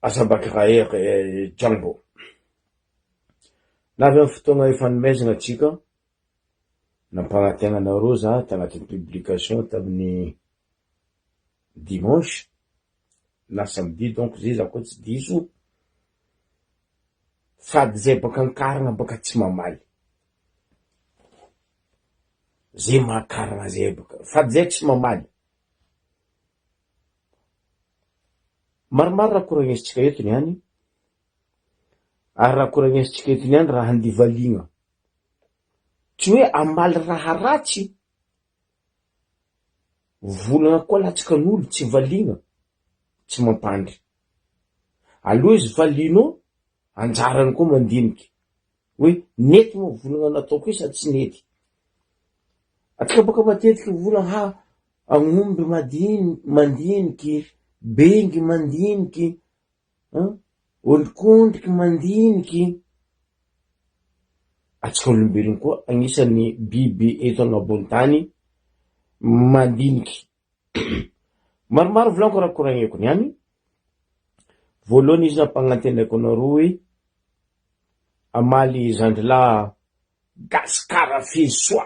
Asabakiraer Django. Navy amin'ny fotoagna ifanomezagna antsika, nampanantegna anareo za tagnatin'ny publication tamin'ny dimanche na samedi donc zay za koa tsy diso, sady zay baka ankaragna baka tsy mamaly, zay mahakaragna zay baka, fady zay tsy mamaly. Maromaro raha koragnesintsika eto niany, ary raha koragnesintsika eto niany raha handia valiagna. Tsy hoe hamaly raha ratsy, volagna koa latsaka an'olo tsy valiagna, tsy mampandry. Aleo izy valianao, anjarany koa mandiniky hoe nety moa volagna nataoko io sa tsy nety. Atsika bôka matetiky mivolagna ha Agnomby mandiniky, bengy mandiniky, ondrikondriky mandiniky, antsika olombelogno koa agnisan'ny biby eto agnabon'ny tany mandiniky. Maromaro volaniko raha koragneko niany, voalohany izy nampanantenaiko anareo hoe hamaly zandrilahy Gasikara Fenosoa,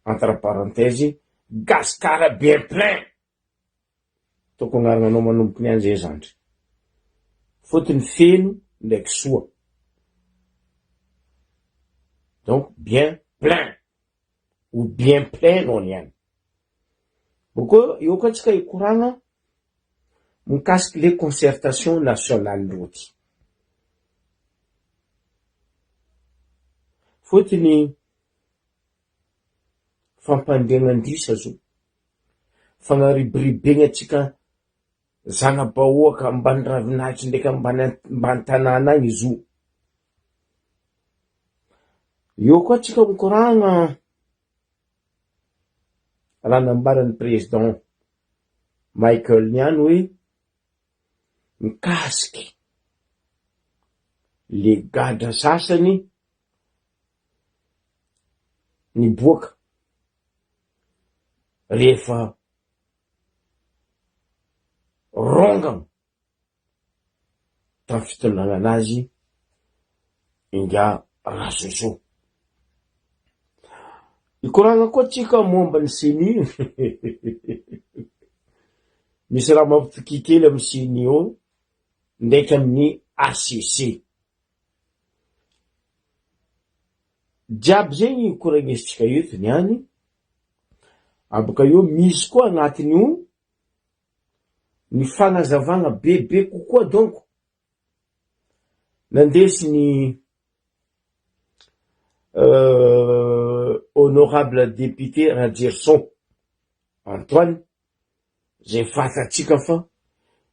entre parenthèse, Gasikara bien plein! Ataoko agnarana anao manomboka niany zay zandry. Fotony feno ndraiky soa. Donc bien plein. Ho bien plein anao niany. Boko eo koa tsika hikoragna mikasiky le concertation nationale reo ty. Fotony fampandriagnan-drisa zo, fagnariboribegna antsika zana-bahoaka ambany ravinahitry ndraiky ambany ambany tanàna agny zo. Eo koa tsika mikoragna raha nambaran'ny président Michael niany hoe mikasiky le gadra sasany niboaka rehefa rongana tamin'ny fitondrana anazy ingahy Razozo. Hikoragna koa tsika momba ny ceni misy raha mampitokia kely amin'ny ceni eo ndraiky amin'ny HCC. Jiaby zegny koragnesintsika eto niany, aboka eo misy koa agnatin'io ny fagnazavagna bebe kokoa donko nandesiny honorable député Rajerison Antoine zay fantatsika fa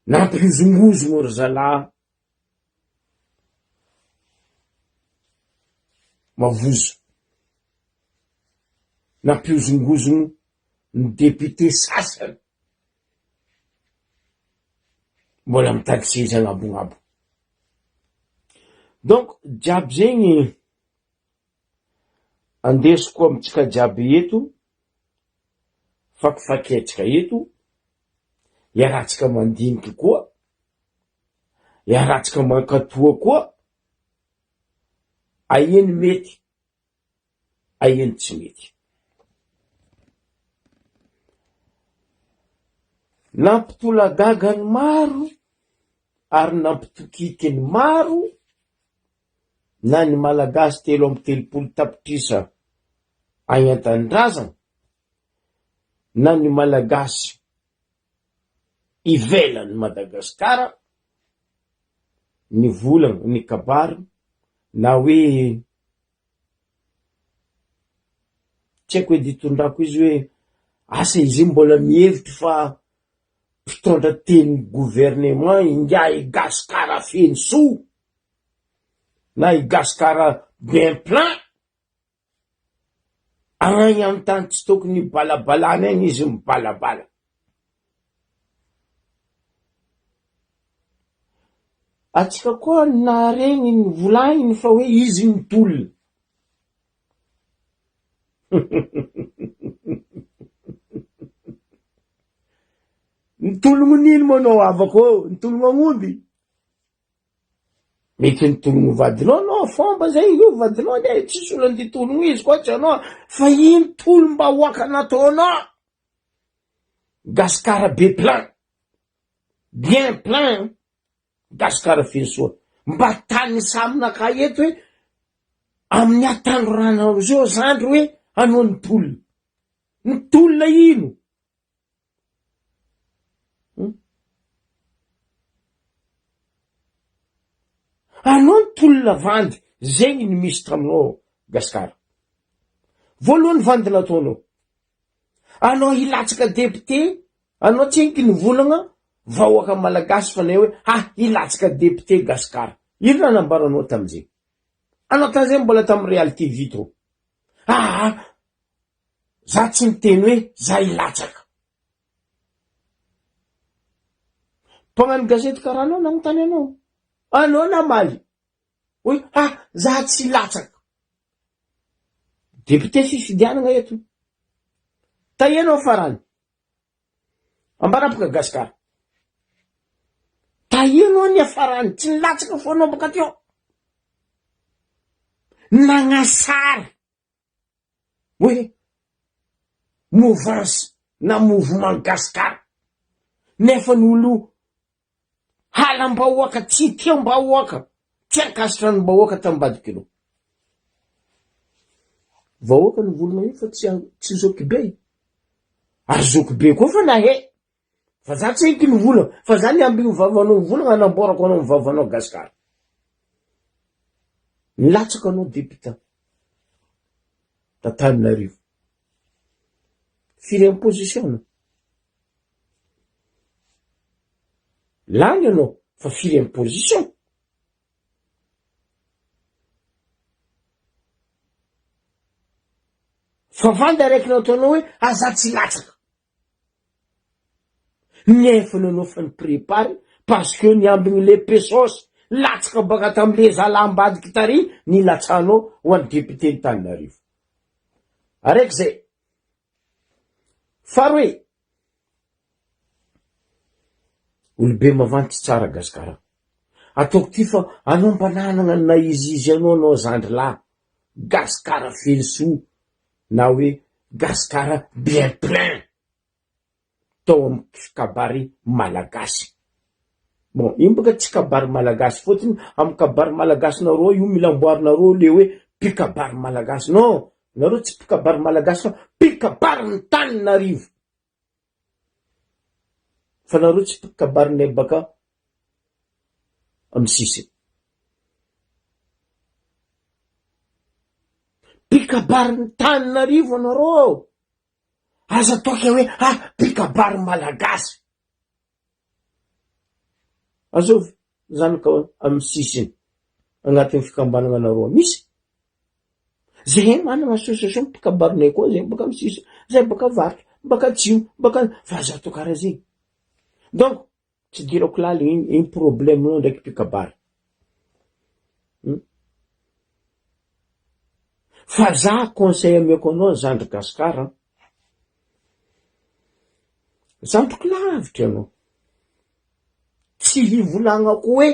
nampihozongozogno ry zalahy mavozo, nampihozongozogno ny député sasany mbola mitady seza agnabonabo. Donc jiaby zegny andesiko amintsika jiaby eto, fakifakiantsika eto, iarahantsika mandiniky koa, iarahantsika mankatoa koa, aia ny mety, aia ny tsy mety. Nampitolagaga ny maro ary nampitokiky ny maro na ny Malagasy 33 tapitrisa any an-tanindrazana na ny Malagasy ivelan'i Madagasikara ny volana, ny kabary na hoe tsy haiko edy itondrako izy hoe asa izy io mbola mihevitry fa mpitondra tenin'ny gouvernement ingahy Gasikara Fenosoa na i Gasikara bien plein. Any amin'ny tany tsy tokony hibalabalana any izy mibalabala. Atsika koa naharegny ny volagniny fa hoe izy nitolona. Nitologno nino moa anao havako ô? Nitologno agnomby? Mety nitologno vadinao anao, fomba zay io vadinao anie tsisy olo andeha hitologno izy koa tsy anao fa ino tolom-bahoaka nataonao? Gasikara be plein, bien plein, Gasikara feno soa. Mba tanisà aminakahy eto hoe amin'ny hatanoranao zao zandry hoe anao nitolona. Nitolona ino? Anao ny tolona vandy zegny ny misy taminao Gasikara. Voalohany vandy nataonao. Anao hilatsaka député, anao tsenky nivolagna vahoaka malagasy fa nay hoe ha hilatsaka député Gasikara. Ino raha nambaranao tamizegny? Anao tazay mbola tamy Real TV tô. Aa za tsy niteny hoe za hilatsaka. Mpagnano gazety karaha anao nagnontany anao. Anao namaly hoe ha za tsy hilatsaka. Député fifidianagna eto. Tahianao farany. Ambarapaka Gasikara. Tahianao ny hafarany, tsy nilatsaka fo anao baka teo. Nagnasary hoe mouvance na mouvement Gasikara. Nefa ny olo halam-bahoaka, tsy tiam-bahoaka, tsy ankasitrahan'ny-bahoaka tambadik'ireo. Vahoaka no volana io fa tsy tsy zokibe. Ary zokibe koa fa nahe. Fa za tsy haiko ny vola, fa za niambigny vavanao mivolagna anamboarako anao ny vavanao Gasikara. Nilatsaka anao député t'Antananarivo. Firy position anao? Lany anao fa firy position? Fa vandy araiky nataonao hoe aza tsy latsaka. Nefa nanao fa ni prepare parce que niambigny le pesos latsaka baka tamle zala ambadiky tary nilatsahanao ho an'ny député nTananarivo. Araiky zay. Faharoe, olobe mavanty tsy tsara gasikara. Ataoko ty fa anao mba nanagna ny naha izy izy anao anao zandry lahy. Gasikara feno soa na hoe gasikara bien plein tao amin'ny kabary malagasy. Bon, io boka tsy kabary malagasy fôtony amin'ny kabary malagasinareo io mila amboarinareo le hoe mpikabary malagasy. Non, nareo tsy mpikabary malagasy fa mpikabarin'Antananarivo. Fa nareo tsy mpikabarinay baka amin'ny sisiny. Mpikabarin'Antananarivo anareo. Aza atao kay hoe ah mpikabary malagasy. Azovy zany ka amin'ny sisiny agnatin'ny fikambanana nareo misy. Zahay manana association mpikabarinay koa zay baka amin'ny sisiny, zay baka avaratra, baka atsimo, baka fa aza atao karaha zegny. Donc Tsy idirako lalina iny, iny problème nao ndraiky mpikabary. Hum. Fa za conseil ameko anao zandry Gascar an. Zandriko lavitra ianao. Tsy hivolagnako hoe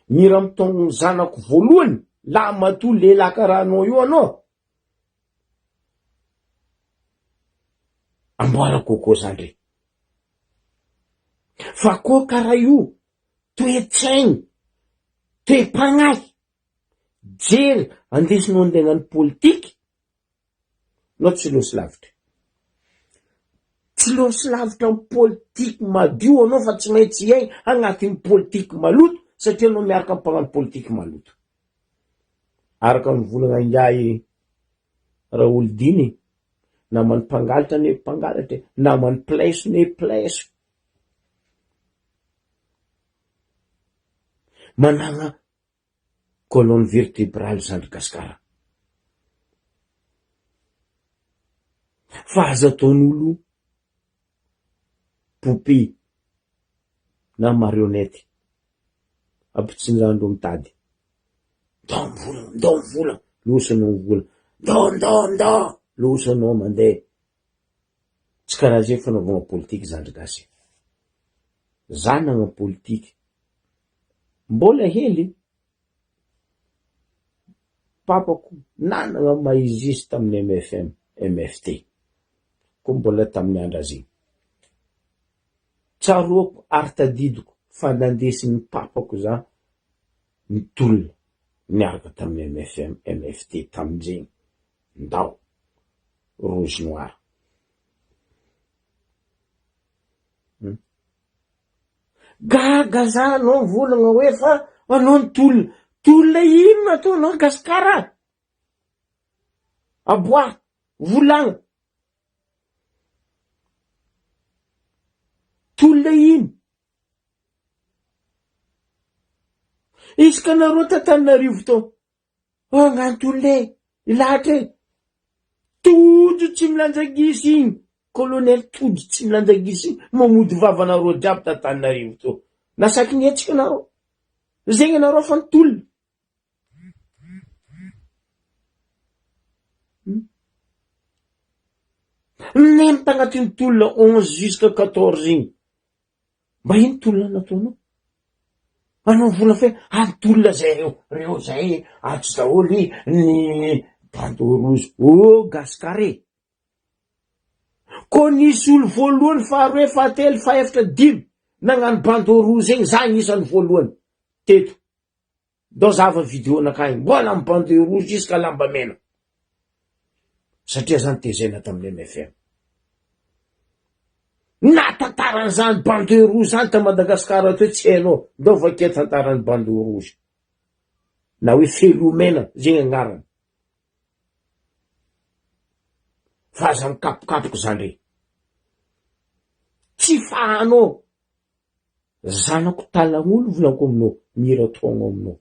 mira mitaogno zanako voalohany lahy matoa lehilahy karaha anao io anao. Amboara coco zandry. Fa koa karaha io toe-tsaigny, toe-pagnahy, jery andesinao andeha hagnano politiky, anao tsy lôsy lavitra. Tsy lôsy lavitra amy politiky madio anao fa tsy maintsy hiaigny agnatin'ny politiky maloto satria anao miaraka amy mpagnano politiky maloto. Araka ny volagna ingahy Raholidina e, naman'ny mpangalatra anie mpangalatra e, naman'ny mpilaiso anie mpilaiso. Managna colonne vertébrale zandry Gasikara. Fa aza ataon'olo poupée na marionnette ampitsinjahandreo mitady. Ndao mivolagna, ndao mivolagna, loso anao mivolagna, ndao ndao ndao, loso anao mandeha. Tsy karaha zay fanaovagna politique zandry gasy. Za nagnano politique mbola hely papako nanagna maha izy izy tamin'ny mfm, mft koa mbola tamin'ny andra zegny. Tsaroako ary tadidiko fa nandesin'ny papako za nitolona niaraka tamin'ny mfm, mft tamin'izegny. Ndao. Rouge noir. Hum. Gaga za anao mivolagna hoe fa anao nitolona. Tolona inona ataonao Gasikara? Aboaha, volagna. Tolona ino? Isaka nareo t'Antananarivo tao, Agnantole e! Ilahatra e! Tojo tsy milanja gisa igny! Colonel Tojo tsy milanja gisa igny mamody vava anareo jiaby t'Antananarivo tô! Nasaky nihetsika anareo! Zegny anareo fa nitolona! Neny tagnatin'ny tolona 11 jusqu'à 14 igny! Mba ino tolona nataonao? Anao vola fe any tolona zay reo reo zay ato daholo ny bandeau rouge oh gasikara e! Ko nisy olo voalohany faharoe fahatelo fahefatra dimy nagnano bandeau rouge igny za agnisan'ny voalohany teto. Ndao zava video nakah igny mbola am bande rouge jusqu'à lamba mena satria za nitezaina tamin'ny MFM na tantaran'izany bande rouge zany ta Madagascar atoy tsy hainao ndao vakia tantaran'ny bande rouge na hoe feloha mena zegny agnarany fa aza mikapokapoka zany re tsy fahanao Zanako talagnolo volanko aminao, mira taogno aminao.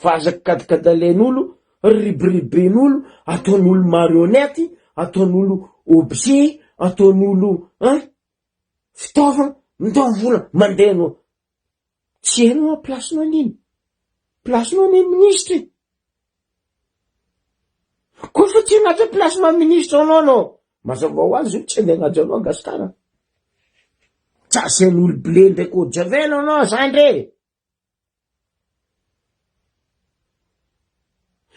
Fa aza kadikadalen'olo, ribiriben'olo, ataon'olo marionnette, ataon'olo objet, ataon'olo hein, fitaovana, mitao vola, mandeha anao. Tsy hainao place-nao an'iny. Place-nao anie ministre e. Koa fa tsy hanaja place maha ministre anao anao, mazava ho azy io tsy andeha hanaja anao Gasikara. Tsy asian'olo blé ndraiky eau de javel anao zandry e.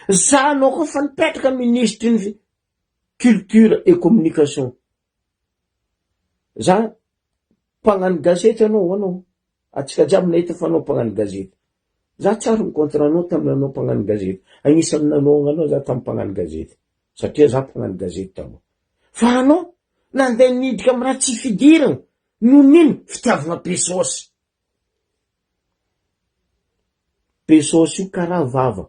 Za anao koa fa nipetraka ministre ny culture et communication. Za mpagnano gazety anao anao. Atsika jiaby nahita fa anao mpagnano gazety. Za tsary ny contre anao tamin'ny anao mpagnano gazety. Agnisan'ny nanohagna anao za tamin'ny mpagnano gazety. Satria za mpagnano gazety taloha. Fa anao nandeha niditra amin'ny raha tsy fidirana noho ny ino? Fitiavagna pesos. Pesos io karaha vava.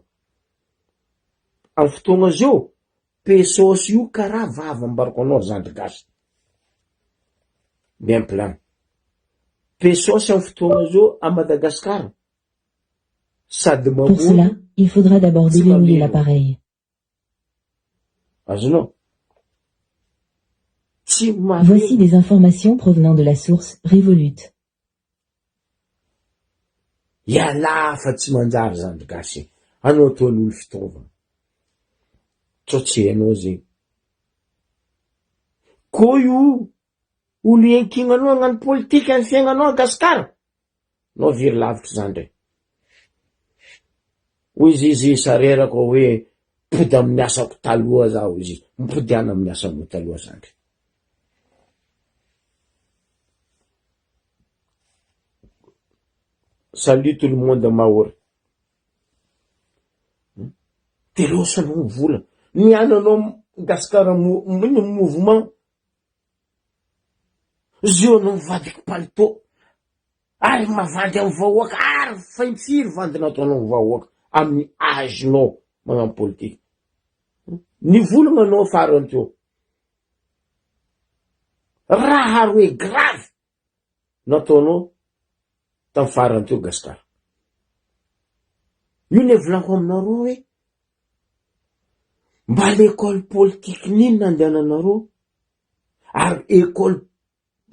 Amin'ny fotoagna zio, pesos io karaha vava ambarako anao ry zandry gasy. Bien plein. Pesos amin'ny fotoagna zio à Madagascar sady Pour cela, mamono il faudra d'abord tsy déverrouiller mamelogno. l'appareil. Azonao? Tsy Voici mamelogno. des informations provenant de la source Revolut. Ialahy fa tsy manjary zandry gasy e! Anao ataon'olo fitaovana. Sao tsy hainao zegny. Ko io olo iankignanao hagnano politika ny fiaignanao a gasikara? Nao very lavitra zandry e! Hoy izy izy sareraka hoe mipody amin'ny asako taloha zaho izy, mipodiana amin'ny asanao taloha zandry. Salut tout le monde Mahory. De loso anao ny vola. Ny ananao Gasikara ino mouvement. Zio anao mivadiky palitô. Ary mavandy amin'ny vahoaka. Ary fa impiry vandy nataonao amin'ny vahoaka amin'ny âge-nao magnano politique. Ny volagna anao farany teo. Raha roe grave nataonao tam farany teo Gasikara. Io ne volako aminareo hoe mba l'école politique n'ino nandehananareo ary école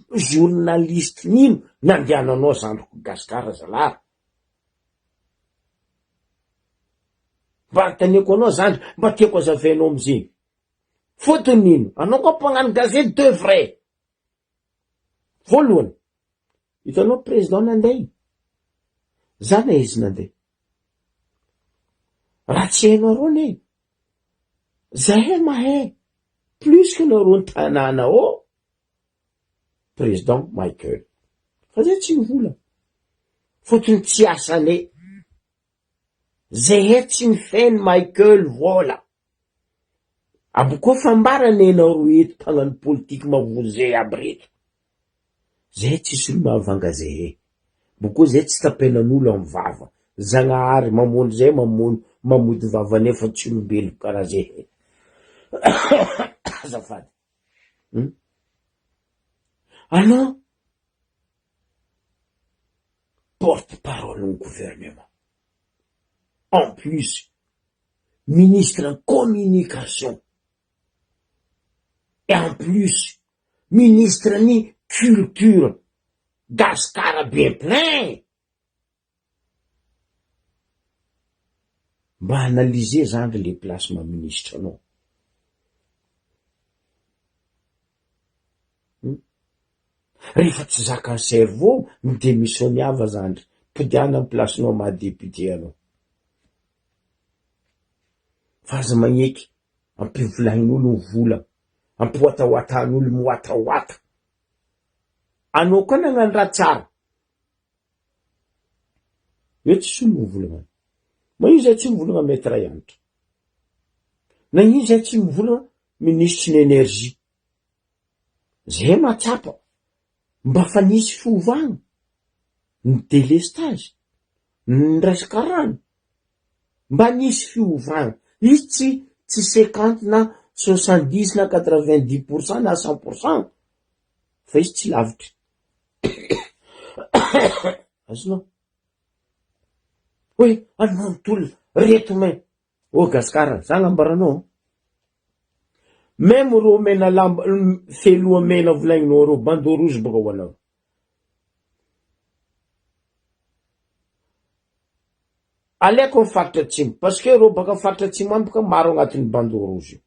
journaliste n'ino nandehananao zandriko Gasikara zalahy. Mba anontaniako anao zandry, mba tiako azavainao amizegny. Fotony ino? Anao koa mpagnano gazety de vrai. Voalohany, hitanao président nandeha iny? Za na izy nandeha. Raha tsy hainareo anie, zahay mahay plus que nareo an-tanàna ao, président Michael. Fa zay tsy mivola. Fotony tsy asanay. Zahay tsy mifehy Michael vola. Abokoa fambara nenareo eto mpagnano politique mavozo aby reto. Zahay tsisy olo mahavanga zahay. Bokoa zahay tsy tapenan'olo am vava. Zagnahary mamono zahay mamono mamody vavanay fa tsy olombelo karaha zahay. Azafady. Hum. Anao porte parole ny gouvernement. En plus ministre ny communication et en plus ministre ny culture Gasikara bien plein. Mba analyser zandry le place maha ministre anao. Hum. Rehefa tsy zakan'ny cerveau, mi-demissioniava zandry, podiana ny place-nao maha député anao. Fa aza magneky ampivolahin'olo ny vola, ampiwatawatan'olo miwatawata. Anao koa nagnano raha tsara. Eo tsisy olo mivolagna. Magnino zay tsy mivolagna maître Hanitra? Nagnino zay tsy mivolagna minisitry ny énergie? Zay mahatsapa mba fa nisy fiovagna ny délestage, ny resaka rano, mba nisy fiovagna. Izy tsy tsy cinquante na soixante dix na quatre vingt dix pour cent na cent pour cent fa izy tsy lavitry. Azonao? Hoe anao mitolona reto mais oh Gasikara za agnambaranao meme reo mena lamba fehiloha mena volagninao reo bandeau rouge baka ho anareo. Aleko ny faritra atsimo parce que reo baka faritra atsimo any baka maro agnatin'ny bandeau rouge io.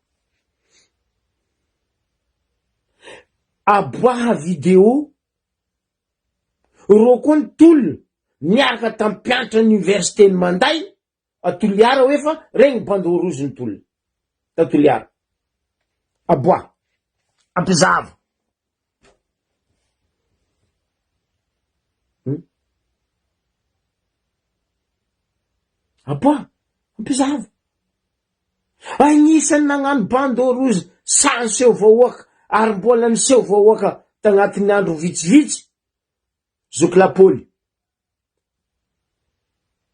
Aboaha vidéo Reo koa ny tolona niaraka tamin'ny mpianatra ny université ny Manday a Toliara hoe fa regny bandeau rouge ny tolona ta Toliara. Aboaha. Ampizahava. Hmm? Aboaha. Ampizahava. Agnisan'ny nagnano bandeau rouge sahy niseho vahoaka ary mbola niseho vahoaka tagnatin'ny andro vitsivitsy Zoky Lapoly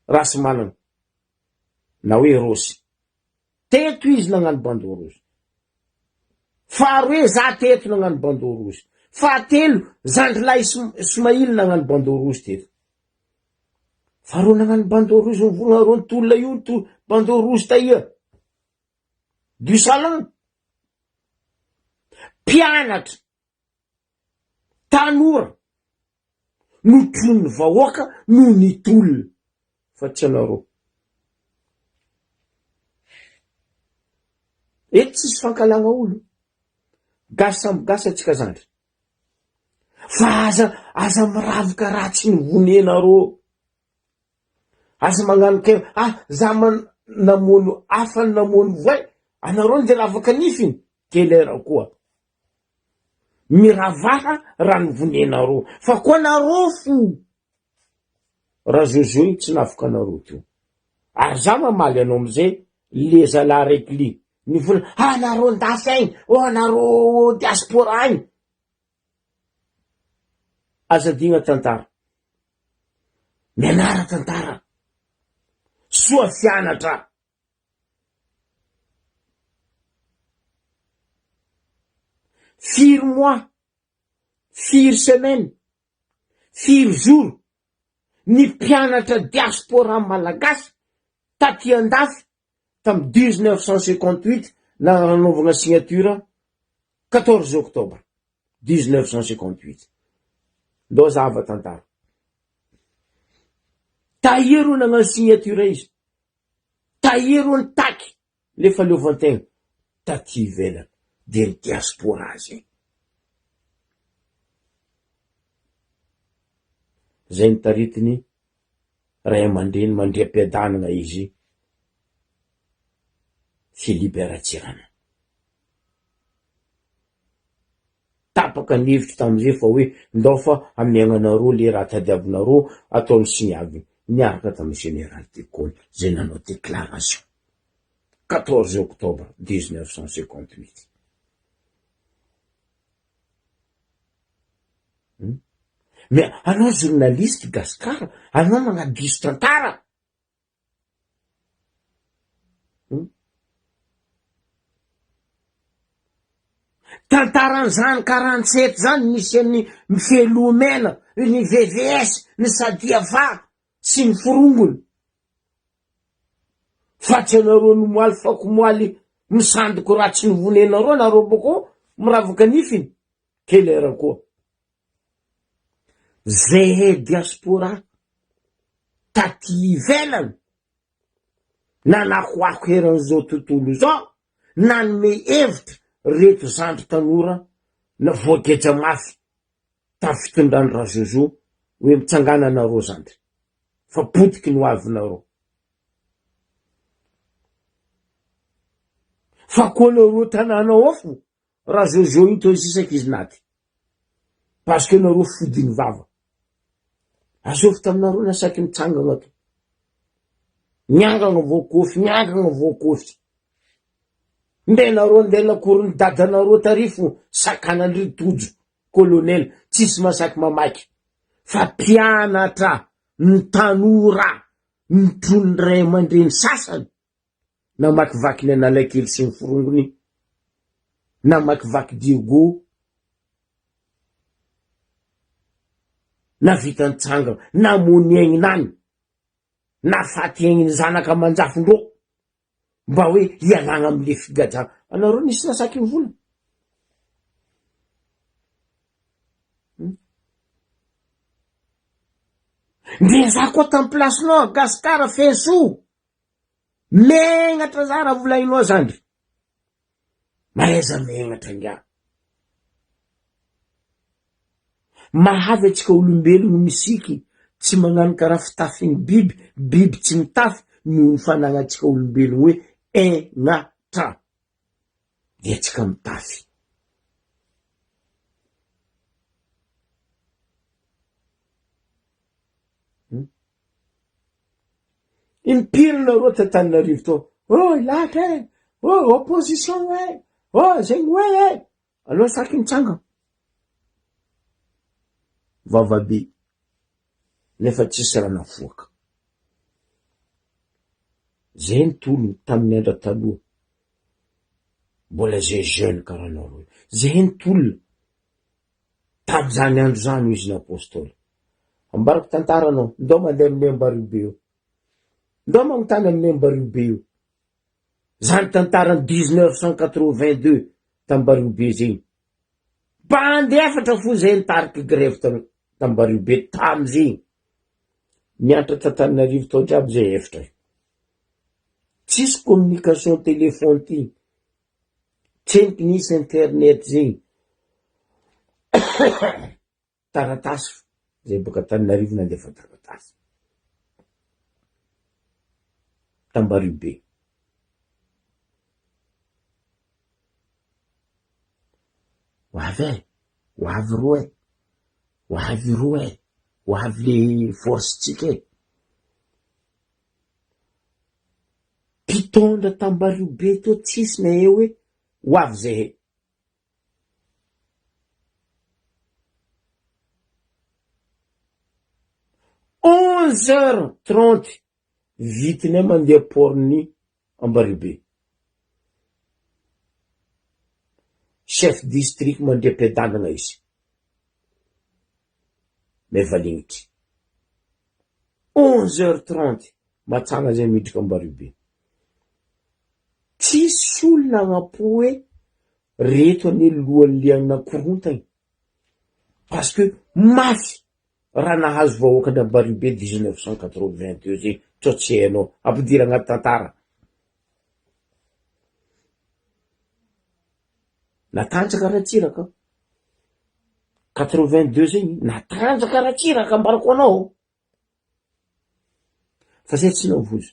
Rasimanana na hoe Rossy. Teto izy nagnano bandeau rouge. Faharoe za teto nagnano bandeau rouge. Fahatelo zandrilahy Ismail nagnano bandeau rouge teto. Fa reo nagnano bandeau rouge mivolagna reo nitolona io to bandeau rouge taia? Du salon. Mpianatra, tanora, notronin'ny vahoaka no nitolona fa tsy anareo. Eto tsisy fankahalagna olo. Gasy samby gasy atsika zandry. Fa aza aza miravoka raha tsy nivonenareo. Aza magnano ke ah za man namono hafa ny namono voay, anareo nde ravaka nifiny, quelle heure koa. Miravaha raha nivonenareo, fa koa nareo fo Razozo igny tsy navoka anareo teo. Ary za mamaly anao amizay le zalahy raiky le nivola ah nareo andafy agny, oh anareo diaspora agny. Aza adino tantara. Mianara tantara. Soa fianatra. Firy mois, firy semaine, firy jours ny mpianatra diaspora malagasy taty andafy tamin'ny 1958 nanaovana signature 14 octobre 1958. Ndao zava tantara. Tahiry ro nagnano signature izy. Tahiry ro nitaky le fahaleovantegna taty ivelany. Dia ny diaspora zegny. Zay ny taritiny ray aman-dreny mandriam-piadanana izy Philippe Ratsirana. Tapaka ny hevitro tamin'izay fa hoe ndao fa amiagna anareo le raha tadiavinareo atao ny soniaviny niaraka tamin'ny Général de Gaulle zay nanao déclaration 14 octobre 1958. Hmm? Mais anao journaliste Gascar, anao magnadiso tantara. Hmm? Tantaran'izany 47 zany misy an'ny Mifelomena, ny VVS, ny Sadiava sy ny forongony. Fa tsy anareo nomoaly fakomoaly misandoko raha tsy novonenareo nareo boko miravaka nifiny. Quelle heure koa. Zehe diaspora taty ivelany nanakoako eran'izao tontolo izao nanome hevitra reto zandry tanora na voageja mafy tamin'ny fitondran'i Razozo hoe mitsangana nareo zandry fa potiky ny hoavinareo. Fa koa nareo tanàna ao fo Raha Jojo io toa sisa ankizy naty. Parce que nareo fodiny vava. Azovy taminareo nasaky nitsangana to. Niangana voakofy, niangana voakofy. Ndeha nareo ndeha lakoron'ny dadanareo tarifo sakanandry Tojo colonel tsisy masaky mamaky. Fa mpianatra ny tanora ny tron'ny ray aman-dreny sasany namakivaky ny Analakely sy ny forongony, namakivaky Diego, navita nitsangana, namono ny aigny nany, nahafaty aigny ny zanaka aman-jafindrô, mba hoe hialagna amle figadrana. Anareo nisy nasaky ny vola? Hmm? Ndeha za koa tam place-nao, Gasikara, Fensoa. Megnatra za raha volahinao zandry. Mahaiza megnatra ingahy. Mahavy antsika olombelogno misiky tsy magnano karaha fitafin'ny biby, biby tsy mitafy noho ny fanagnantsika olombelogno hoe hegnatra dia antsika mitafy. Impiry nareo t'Antananarivo tao? Oh ilahatra eh! Oh opposition eh! Oh zegny hoe eh! Aleo saky mitsangana. Vava be. Nefa tsisy raha navoaka. Zay ny tolona tamin'ny andra taloha. Mbola zay jeune karaha anareo. Zay ny tolona. Tamin'izany andro izany, hoy izy ny Apôstôly, Ambarako tantara anao, ndao mandeha amin'i Ambariobe io. Ndao magnontany amin'i Ambariobe io. Zany tantaran'ny 1982 t'Ambariobe zegny. Bandy efatra fo zay nitariky grève t'Ambariobe tam'zegny. Nianatra t'Antananarivo tao jiaby zay efatra io. Tsisy communication téléphone ty. Tsendriky nisy internet zegny taratasy zay boka Antananarivo nandefa taratasy Tambariobe. Ho avy e, ho avy roa e, ho avy roa e, ho avy le force tsika e. Mpitondra tambariobe teo tsisy na eo hoe ho avy zahay. 11 heures 30 vitinay mandeha port ny Ambariobe. Chef district Mandriampiadanana izy. Mevalignitry. 11 heures 30 matsagna zay midriky Ambariobe. Tsisy olona agnapo hoe reto anie lohan'ny lianina korontagny parce que mafy raha nahazo vahoaka ny Ambariobe 1982 zay sao tsy hainao ampidira agnaty tantara. Natanjaka Ratsiraka. 82 zegny, natanjaka Ratsiraka ambarako anao. Fa zay tsy navozo.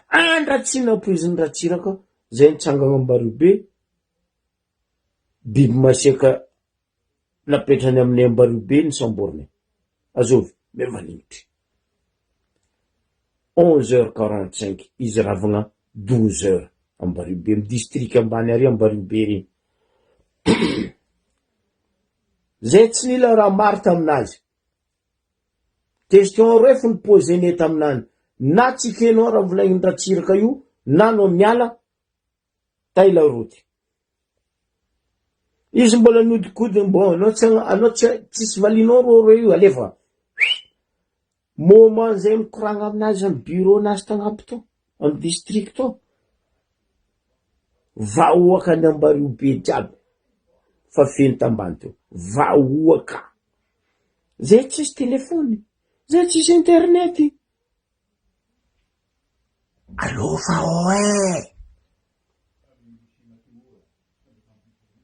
Andra tsy nampoizin'i Ratsiraka zay nitsangana Ambaribe, biby masiaka napetrany aminay Ambaribe ny samboriny. Azovy, mivaninitry. 11 heures 45 izy ravagna 12 heures Ambaribe, amy district ambany ary Ambaribe regny. Zay tsy nila raha maro taminazy. Question roe fo ni-poser-nay taminany, na tsy ekenao raha volagniny Ratsiraka io na anao miala tay la route. Izy mbola niodikodiny bon anao tsy anao tsy tsisy valianao rô roe io alefa. Moment zay mikoragna aminazy amy bureau nazy tagnambo tao, amy district tao. Vahoaka ny Ambariobe jiaby fa feno tambany teo. Vahoaka. Zay tsisy telefony, zay tsisy internet. Alofa ao eh!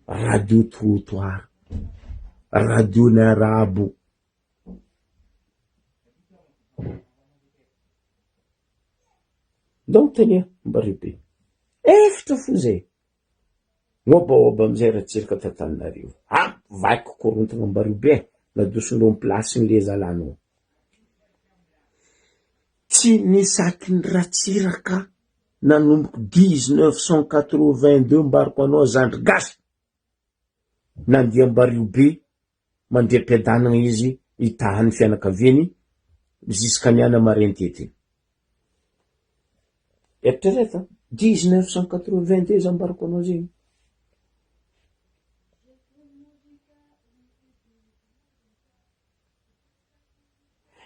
Radio trottoir, radio ny arabo. Ndao tania Ambaribe. Efitra fo zay. Mihobahoba amizay Ratsiraka t'Antananarivo. Ah, vaky korontana Ambaribe eh. Nadosondreo am place ny le zalanao. Tsy nisakin'i Ratsiraka nanomboka 1982 mbariko anao zandry gasy. Nandia Ambariobe mandeha am-piadanana izy hitaha ny fianakaviany ziska niana Marentety. Eritrereto an, 1982 ambarako anao zegny.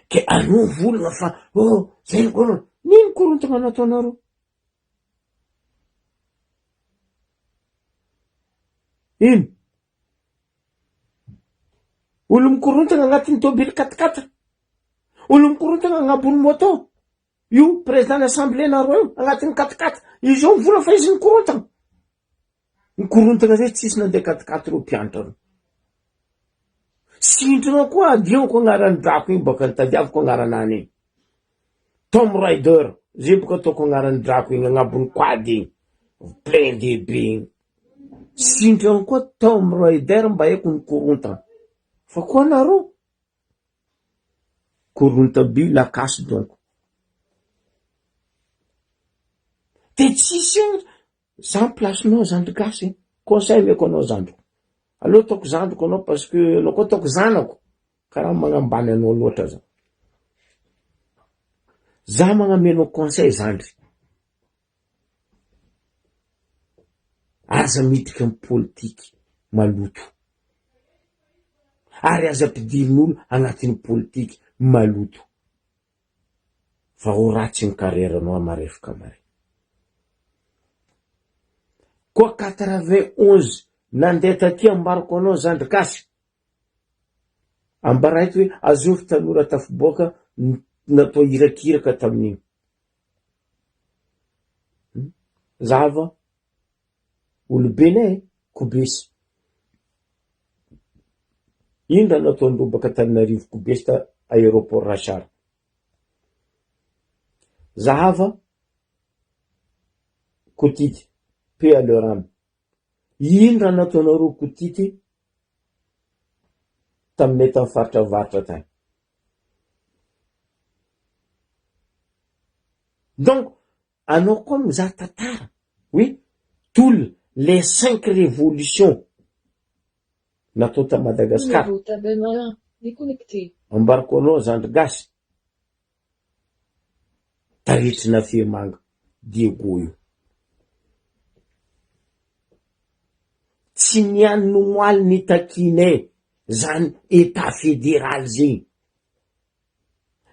Ke anao mivolagna fa oh zay ny korontana, n'ino korontana nataonareo? Ino? Olo mikorontana agnatin'ny tôbily quat-quatre, olo mikorontana agnabon'ny moto, io président ny assemblée nareo io agnatin'ny quat-quatre, izy io mivola fa izy nikorontana, nikorontana zay tsisy nandeha quat-quatre reo mpianatra reo. Sintrana koa adinoko agnaran'ny drako igny bôka nitadiaviko agnaranany igny. Tom Raider, zay boka ataoko agnaran'ny drako igny agnabon'ny quad igny, blindé be igny. Sintrana koa Tom Raider mba haiko nikorontana. Fa koa nareo, koronta by la casse donc. De tsisy Za am place nao zandry gasy e, conseil omeko anao zandriko, aleo ataoko zandriko anao parce que anao koa ataoko zanako, karaha magnambany anao loatra za. Za magname anao conseil zandry, aza miditra am politiky maloto, ary aza ampidirin'olo agnatin'ny politiky maloto. Fa ho ratsy ny carrière nao marefo ka mare. Koa 91 nandeha taty ambarako anao zandry gasy. Ambaraiko hoe azovy tanora tafiboaka natao irakiraka tamin'igny. Zava olobenay kobesy. Ino raha nataondreo baka Antananarivo kobesy ta aéroport Rachard. Zahava Kotity, paix à leur âme. Ino raha nataonareo Kotity taminay tamin'ny faritra avaratra tany? Donc anao koa mizaha tantara hoe tolona les cinq révolutions natao ta Madagascar. Numéro d'abonnement déconnecté. Ambarako anao zandry gasy, taretrina Fiemanga Diego io. Tsy nianina omaly nitakianay zany etat federal zegny.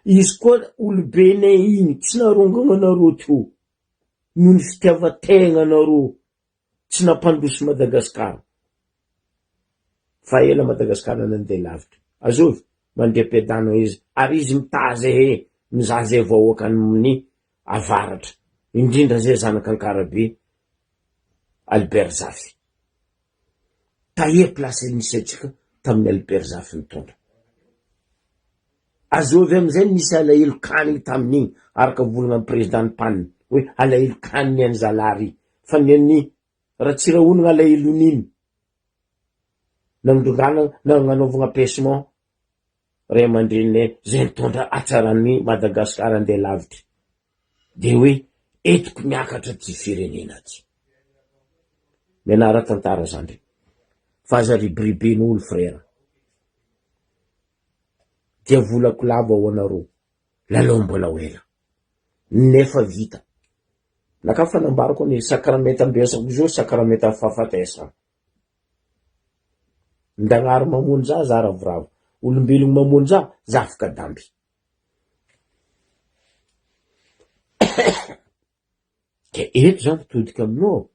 Izy koa olobenay igny tsy narongagna anareo teo noho ny fitiavan-tegnanareo tsy nampandroso Madagascar fa ela Madagascar nandeha lavitra azovy mandriampiadana izy ary izy mitaha zay he mizaha zay vahoaka ny avaratra indrindra zay zanak'Ankarabe. Albert Zafy. Taia place nisy antsika tamin'ny Albert Zafy nitondra. Azovy amizay nisy alahelo kanigny tamin'igny araka volagna président ny PAN hoe alahelo kanigny an'i zalahy ry fa ny an'i Ratsirahonagna alahelon'ino nandongana nagnanaovagna apaisement ray aman-dreninay zay nitondra hatsaran'i Madagascar andeha lavitra de hoe entiko miakatra ty firenena ty. Mianara tantara zandry fa aza ribiriben'olo frera. Dia volako lava ho anareo, lalao mbola ho ela. Nefa vita. Naka fanambarako ny sakramenta ambiasako zao sakramenta fahafatesana. Ndagnahary mamono za za ravoravo, olombelogno mamono za za afaka damby. Dia eto za mitodika aminao,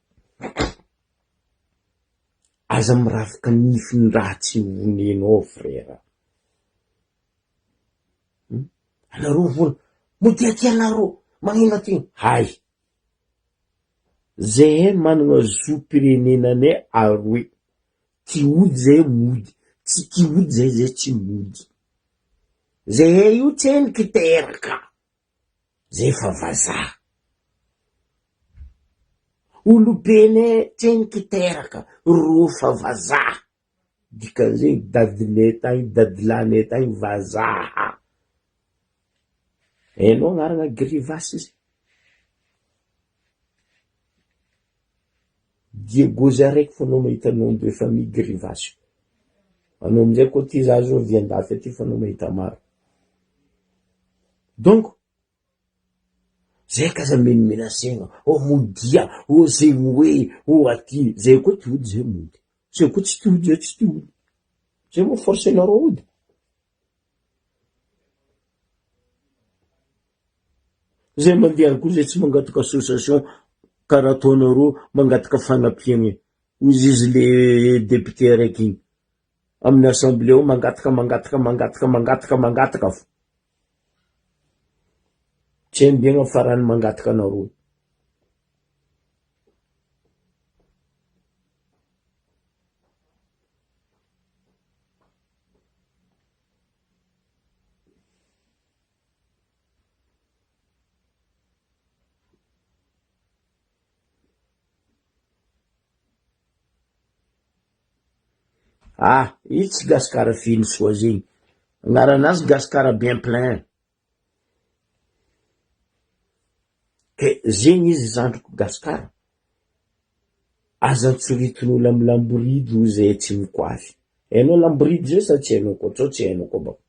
aza mirafika nifiny raha tsy onenao frera. Anareo vola, modia aty anareo, magnino aty, hay! Zahay managna zom-pirenenanay aroe, tia hody zahay mody, tsy tia hody zahay zay tsy mody. Zahay io tsendriky teraka. Zay fa vazaha. Olobenay tsendriky teraka rô fa vazaha. Dikan'izay dadinay tagny dadilahinay tagny vazaha. Hainao agnarana grivasy izy? Diego zay araiky fô anao mahita nom de famille grivasy. Anao amizay koa ty za zao avy andafy aty fa anao mahita maro. Donc zay k'aza menomenasegna, oh modia, oh zegny hoe, oh aty, zay koa ty hody zay mody, zay koa tsy ty hody zay tsy ty hody, zay moa forcenareo hody. Zay mandeha any koa zay tsy mangataka association karaha ataonareo mangataka fanampiagna hoy izy le député araiky igny amin'ny assemblée ao mangataka mangataka mangataka mangataka mangataka fo tsy hain'biagna farany mangataka anareo. Ah, io tsy gasikara feno soa zegny, agnaranazy gasikara bien plein. Ke zegny izy zandriko gasikara, aza antsoritin'olo amy lamboridy hoy zay tsy mikoafy, hainao lamboridy zay sa tsy hainao koa, sao tsy hainao koa bako.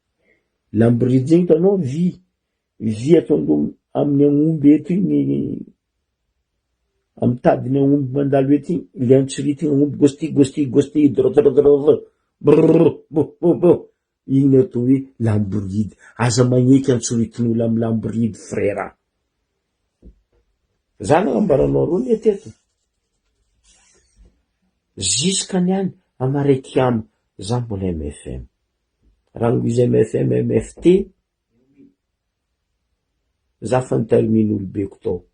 Lamboridy zegny hitanao vy, vy ataondreo amin'ny agnomby eto igny, amy tadiny agnomby mandalo eto igny, le antsoritigny agnomby gosty gosty gosty drrdrdrr brrr bo bo bo, igny no atao hoe lamboridy, aza magneky antsoritin'olo amy lamboridy frera. Za nagnambaranao reo anie teto, jusqu'à niany amarekiama za mbola MFM. Rango izy MFM MFT za fa ni-termine olobeko tao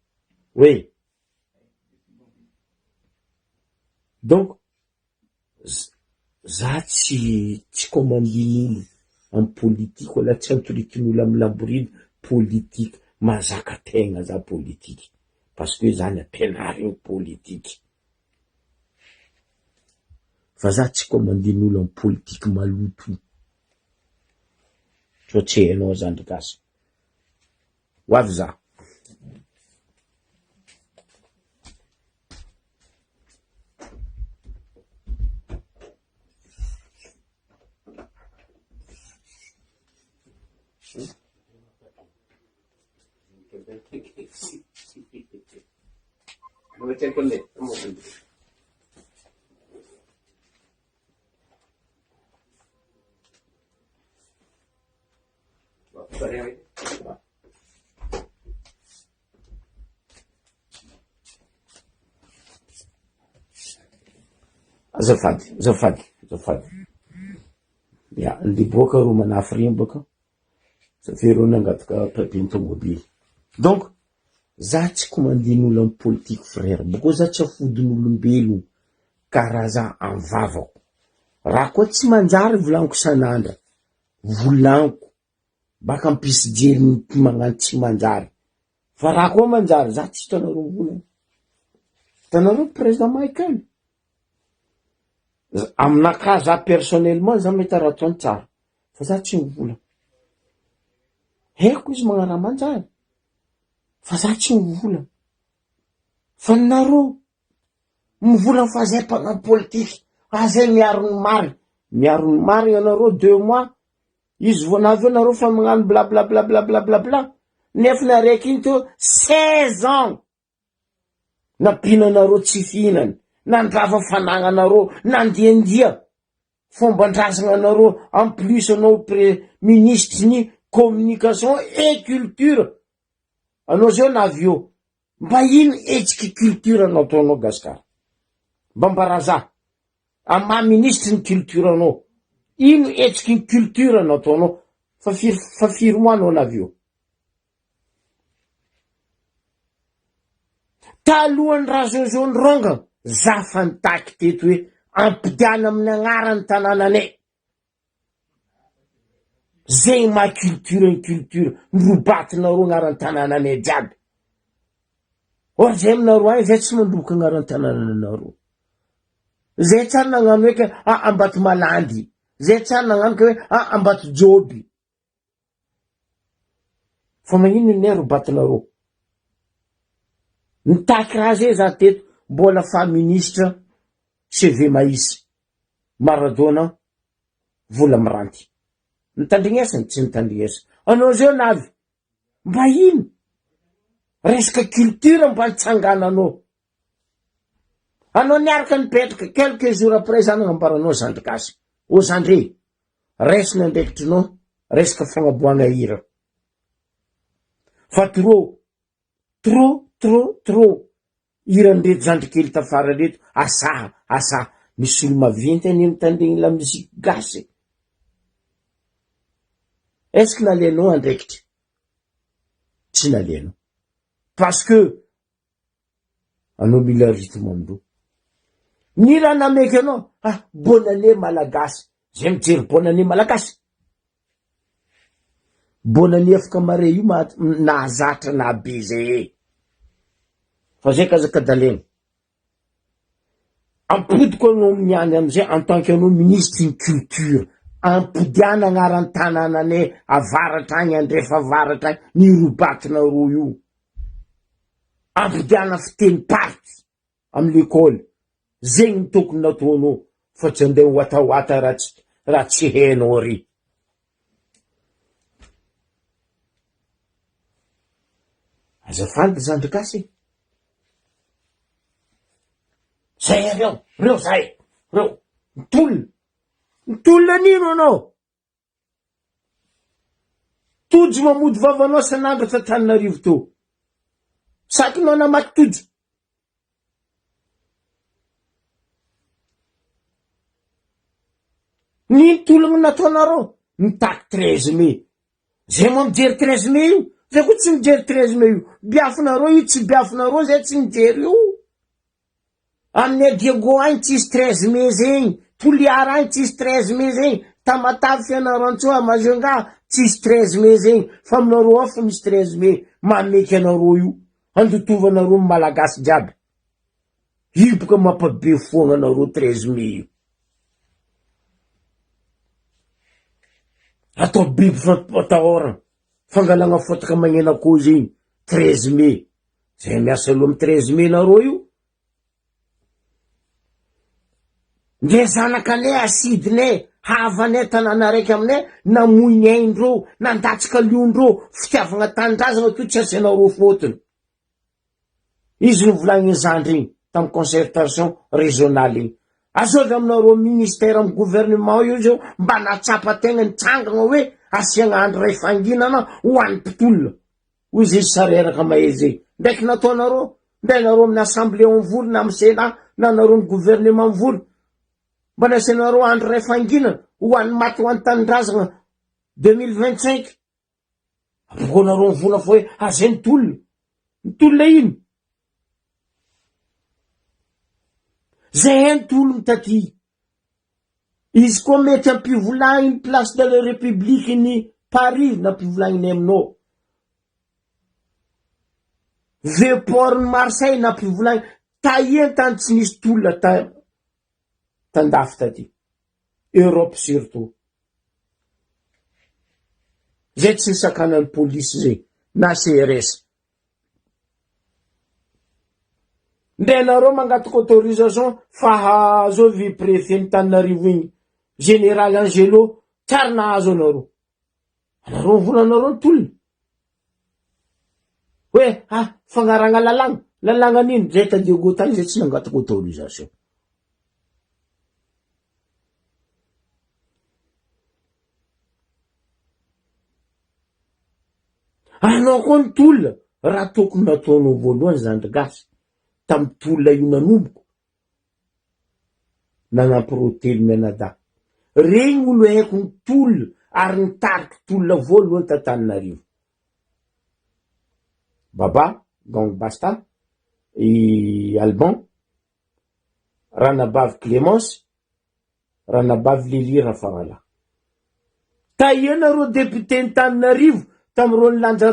hoe donc za tsy tsy commandin'olo amy politique wala tsy antoritin'olo amy lamboriny politique mahazaka tegna za politique parce que za nampianarigny politique. Fa za tsy commandin'olo am politique maloto io. Sao tsy hainao zandry gasy. Ho avy za. Azafady, azafady, azafady. Ya, andeha hiboaka reo manafy regny bôka. Satria reo nangataka papier-n'ny tômôbily. Donc. Za tsy komandin'olo am politique frère, boko za tsy afodin'olombelogno karaha za am vavako. Raha koa tsy manjary volaniko isan'andra, volaniko baka ampisy jery ny magnano tsy manjary. Fa raha koa manjary, za tsy hitanareo mivolagna. Hitanareo président Michael? Aminakahy za personnellement za mahita raha ataony tsara fa za tsy mivolagna. Haiko izy magnano raha manjary fa za tsy mivolagna. Fa nareo mivolagna fa zay mpanao politiky, ah zay miaro ny marina, miaro ny marina anareo deux mois, izy vao navy eo nareo fa magnano blablablablabla nefa ny araiky iny teo 16 ans. Nampiana anareo tsy fihinana, nandrava fanagnanareo, nandiandia fomban-drazagna anareo, en plus anao pre minisitry ny communication et culture, anao zao navy eo, mba ino hetsiky culture nataonao gasikara? Mba ambaraza, am maha minisitry ny culture anao, ino hetsiky ny culture nataonao, fa firy fa firy mois anao navy eo? Talohan'ny Razozo nirongana, za fa nitaky teto hoe ampidiana amin'ny agnarany tanànanay. Zegny maha culture ny culture, norobatinareo agnaran'ny tanànanay jiaby. Or zay aminareo agny zay tsy mandroboka agnaran'ny tanànanareo. Zay tsary nagnano hoe ka ah Ambatomalandy, zay tsary nagnano ka hoe ah Ambatojoby. Fa magnino ny ro batinareo? Nitaky raha zay za teto mbola fa ministre CV Maïs Maradona vola miranty. Nitandrignesana tsy nitandrignesana. Anao zao navy mba ino? Resaka culture mba nitsangananao. Anao niaraka nipetraka quelques jours après za nagnambaranao zandry gasy. Ô zandry e! Raiso ny andraikitrinao resaka fagnaboahagna hira fa trop trop trop trop hiran'ireto zandrikely tafara reto asaha asaha misy olo maventy anie mitandregny la musique gasy e! Est ce que nalainao andraikitra? Tsy nalainao parce que Anao mila rythme amindreo. Ny raha nameky anao, ah bonne année malagasy, zay mijery bonne année malagasy. Bonne année afaka mare io nahazatra nahabe zay e. Fa zay kazakadalena. Ampodiko anao niany amizay en tant que anao ministre ny culture, ampodiana agnaran-tanànanay avaratra agny andrefa avaratra agny ny robatinareo io. Ampodiana fitenim-paritra amy l'école, zegny no tokony nataonao fa tsy andeha hoatahota raha tsy raha tsy hainao ary. Azafady zandry gasy e. Zay reo, reo zay, reo. Mitolona. Mitolona an'ino anao? Tojo mamody vavanao sanandro t'Antananarivo teo. Sakinao namaky tojo. Ny tologno nataonareo mitaky 13 mai. Zay moa mijery 13 mai io. Zay koa tsy mijery 13 mai io. Biafinareo io tsy biafinareo zay tsy mijery io. Aminay Diego agny tsisy 13 mai zegny. Toliara agny tsisy 13 mai zegny. Tamatave Fianarantsoa Majunga tsisy 13 mai zegny. Fa aminareo ao fa misy 13 mai. Mameky anareo io. Handotovanareo ny Malagasy jiaby. Io boka mampabe foagna anareo 13 mai io. Atao biby fampatahorana, fangalagna fotaka magnena akoho zegny 13 mai. Zay miasa aloha amy 13 mai nareo io. Ndre zanakanay asidinay, havanay tanàna araiky aminay namoy ny aindreo, nandatsaka liondreo, fitiavagna tanindrazagna toy tsy asianareo fôtony. Izy no volagnin'i zandry igny tam concertation regionale igny. Azovy aminareo ministère am gouvernement io zao mba nahatsapa tegna nitsangagna hoe asiagna andro ray fanginana ho an'ny mpitolona. Hoy izy sareraka mahery zay. Ndraiky nataonareo, ndray nareo amin'ny assemblée ao mivory na amin'ny sénat na nareo amin'ny gouvernement mivory. Mba nasianareo andro ray fanginana ho an'ny maty ho an'ny tanindrazagna 2025. Aboakanareo mivola fa hoe ah zay ny tolona. Ny tolona ino? Zay ny tologno taty. Izy koa mety ampivolagny place de la république ny Paris nampivolagniny aminao. Vieux port ny Marseille nampivolagny taia tany tsy nisy tolona ta tandafy taty. Europe surtout. Zay tsy nisakanan'ny polisy zay na CRS. Ndre anareo mangataka autorisation fa azovy préfet ny Tananarivo igny, général Angelo tsary nahazo anareo. Anareo volanareo ny tolona. Hoe ah fagnaragna lalàgna, lalàgna nino? Zay ta Diego tagny zay tsy nangataka autorisation. Anao koa ny tolona, raha tokony nataonao voalohany zandry gasy, tamin'ny tolona io nanomboka, nanampy reo telo mianadahy. Regny olo haiko ny tolona ary nitariky tolona voalohany t'Antananarivo. Baba, Gang Basta, i Alban, Ranabavy Clémence, Ranabavy Lily Rafaralahy. Tahiana reo député nTananarivo tamin'ireo nilanja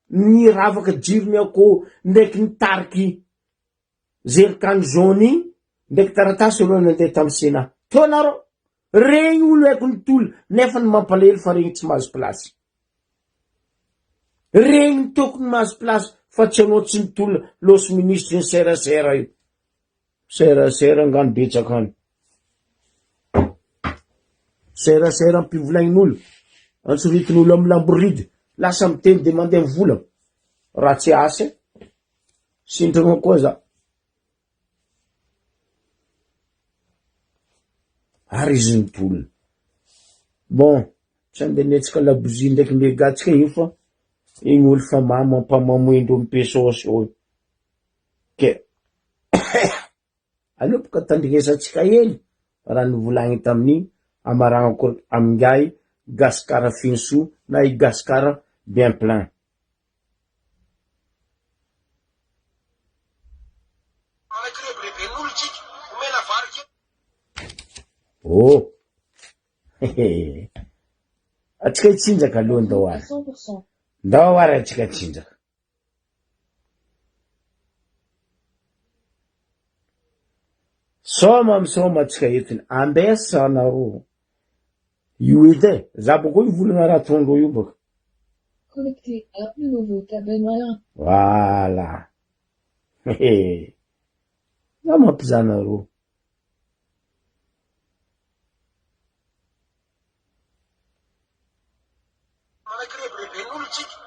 niravaka jiro ny akoho ndraiky nitariky jerrycan jaune igny ndraiky taratasy ireo nandeha tamin'ny Sénat. Tô nareo, regny olo haiko nitolona nefa ny mampalahelo fa regny tsy mahazo place. Regny tokony mahazo place fa tsy anao tsy nitolona los ministre ny serasera io. Serasera nga no betsaka any. Serasera ampivolain'olo, antsoritin'olo amin'ny lamboridy, lasa miteny de mandeha mivola. Raha tsy asa e, sintragna koa za. Ary izy nitolona. Bon, tsy andeha labozia ndraiky mega tsika io fa igny olo fa mamo ampamamoindreo mipesaosy eo. Ke aleo boka tandrignesantsika hely raha nivolagny tamin'ny amaragnako amingahy Gasikara Fenosoa na i Gasikara bien plein. Manaiky rebireben'olo tsika, omena vary kely. Oh! Hehe. Atsika hitsinjaka aloha ndao ary. Ndao ary atsika hitsinjaka. Soma misaoma atsika eto ny ambesa anareo io edy e, za boko hivolagna raha ataondreo io baka. Connecté à nouveau tableau. Voilà. Hehe. Za mampizaha anareo. Manaiky rebireben'olo tsika.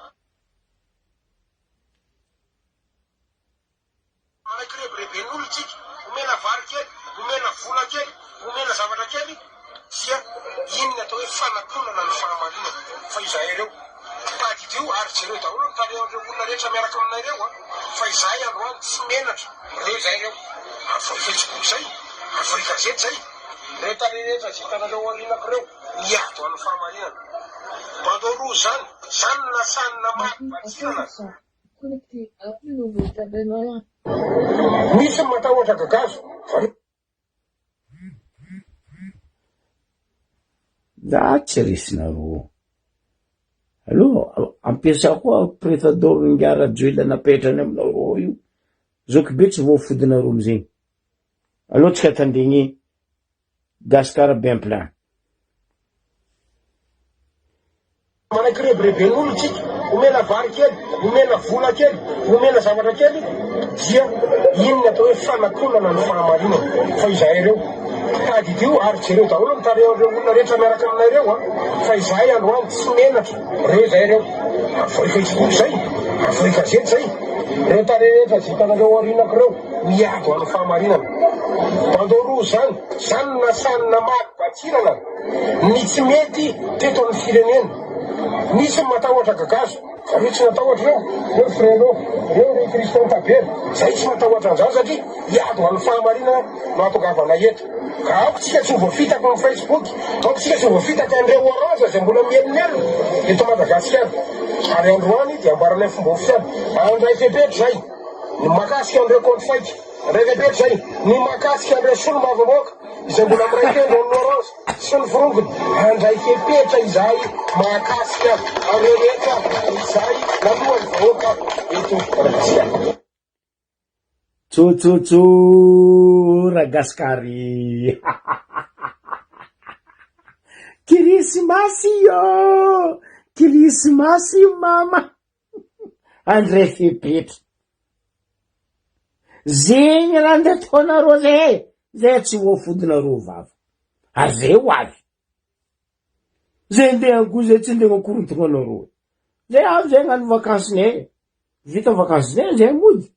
Manaiky rebireben'olo tsika. Omena vary kely, omena vola kely, omena zavatra kely dia iny ny atao hoe fanakonana ny fahamarinana. Fa izahay ireo, tadidio ary jereo daholo ny tarehan'ireo olona rehetra miaraka aminay ireo a! Fa izahay androany tsy menatra. Ireo izahay ireo. Avory Facebook izay, avory gazety izay. Ireo tarehy rehetra izay hitanareo aorianako ireo, miady ho an'ny fahamarinana. Bandeau rouge izany, izany no nasany namaky batsirana. Misy ny matahotra gagazo fa. Za tsy resinareo. Allo, ampiasao koa pretador ingahy Rajoelina napetrany aminareo io. Zokibe tsy voafodinareo amizegny. Aleo tsika tandregny Gascar bien plein. Manaiky rebireben'olo tsika, omena vary kely, omena vola kely, omena zavatra kely dia iny ny atao hoe fanakonana ny fahamarinana. Fa izahay ireo, tadidio ary jereo daholo ny tarehan'ireo olona rehetra miaraka aminay ireo a! Fa izahay androany tsy menatra, ireo izahay ireo. Avory Facebook izay, avory gazety izay, ireo tarehy rehetra izay hitanareo aorianako ireo. Miady ho an'ny fahamarinana. Bandeau rouge zany, zany no nasany namaky batsirana ny tsy mety teto amin'ny firenena. Misy ny matahotra gagazo, zareo tsy natahotra ireo, ireo Frelot, ireo ry Christian Tabera, zay tsy matahotra an'izany satria hiady ho an'ny fahamarinana no hahatongavanay eto. Ka aoka tsika tsy ho voafitaky ny Facebook, aoka tsika tsy ho voafitaky an'ireo orange izay mbola mihelonelona eto Madagasikara. Ary androany dia ambaranay fomba ofisialy, handray fepetra izay ny mahakasika an'ireo compte fake, handray fepetra izay ny mahakasika an'ireo solombavambahoaka izay mbola miray tendro amin'ny orange sy ny forongony, handray fepetra izahay mahakasika an'ireo rehetra izay naloan'ny vahoaka eto Madagasikara. Tsotsotso Ragasikary Kirisimasy ô! Kirisimasy mama! Andray fepetra. Zegny raha ndeha ataonareo zay, zay tsy voafodinareo vava. Ary zay ho avy. Zay ndeha any koa zay tsy ndeha makorontagna anareo. Zay avy zay hagnano vacances-nay. Vita vacances-nay zay mody.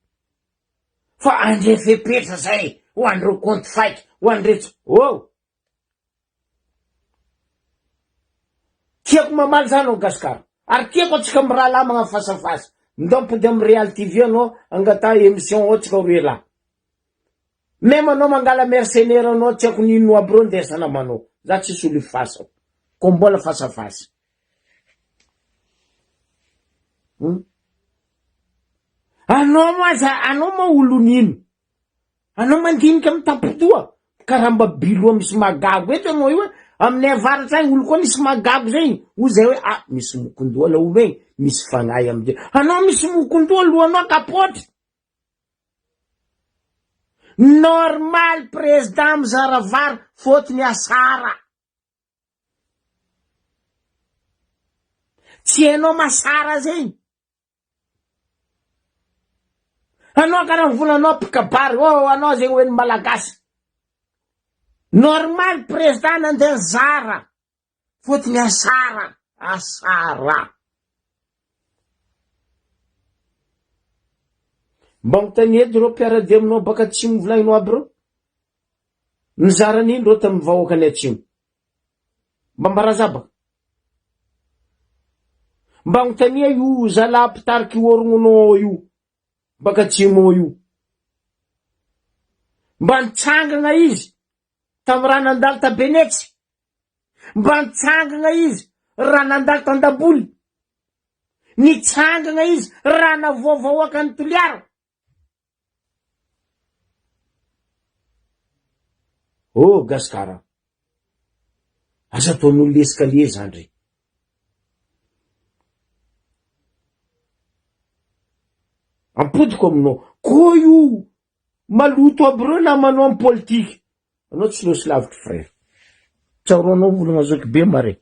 Fa andre fepetra zay ho an'ireo compte fake, ho an'ireto. Oh! Tiako mamaly zany ao Gasikara. Ary tiako antsika mirahalahy magnano face à face. Ndao mipody amin'ny Real TV anao angataha émission ao tsika roe lahy. Meme anao mangala mercenaire anao tsy haiko n'ino aby reo ndesana manao. Za tsisy olo ifasako. Ko mbola face à face. Hum. Anao moa aza anao moa olon'ino? Anao mandinika mitampodoha karaha mba biloha misy magago eto ianao io e, aminay avaratra agny olo koa misy magago zegny, hoy zay hoe ah misy mokondoha laolo egny, misy fagnahy amizay, anao misy mokondoha lohanao kapoty. Normal président mizara vary fôtony asara. Tsy hainao masara zegny. Anao karaha mivola anao mpikabary oh anao zegny hoe ny malagasy. Normal président nandeha nizara fôtony asara asara. Mba anontania edy reo mpiaradia aminao baka atsimo volagninao aby reo. Nizara an'ino reo tamin'ny vahoakan'ny atsimo? Mba ambaraza baka. Mba anontania io zalahy mpitariky orognonao io baka atsimo ao io. Mba nitsangana izy tamin'ny raha nandalo ta Benetsy. Mba nitsangana izy raha nandalo t'Andaboly. Nitsangana izy raha navoa vahoakan'i Toliara. Oh Gasikara, aza ataon'olona escalier zandry. Ampodiko aminao, koa io maloto aby reo namanao am politika. Anao tsy losy lavitry frère. Tsaroanao volagna zoky be mare.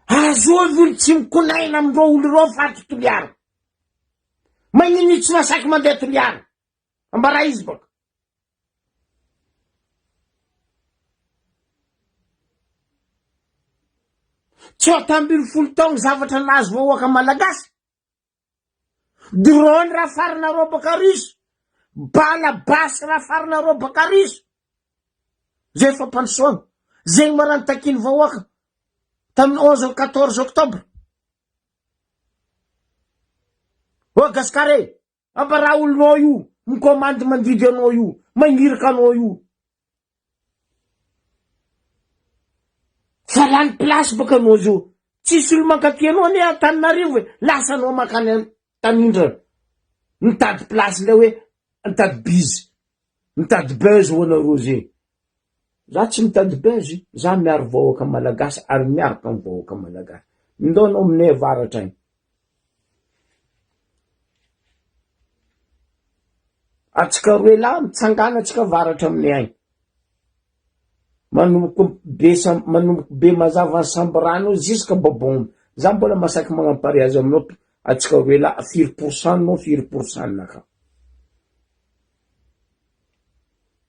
Azovy olo tsy mikonaina amindreo olo reo faritry Toliara. Magnino io tsy masaky mandeha Toliara? Ambara izy baka. Tsy 18 taogno zavatra nahazo vahoaka malagasy. Drone rafarinareo baka russe, bala basy rafarinareo baka russe. Zay fampandrosoana, zegny ma raha nitakian'ny vahoaka tamin'ny 11 au 14 octobre. Ô Gasikara e, ambarà olonao io, mikomandy mandidy anao io, magniraka anao io. Fa lany place baka anao zao. Tsisy olo mankaty anao anie Antananarivo e. Lasa anao mankany Antanindrana. Mitady place ndray hoe mitady biz. Mitady buzz ho anareo zegny. Za tsy mitady buzz, za miaro vahoaka malagasy ary miaraka am vahoaka malagasy. Ndao anao aminay avaratra agny. Atsika roe lahy mitsangana atsika avaratra aminay agny. Manomboka be manomboka be mazava ny sambirano jusque Babomba. Za mbola masaky magnano pariage aminao atsika roe lahy firy pourcent nao firy pourcent naka.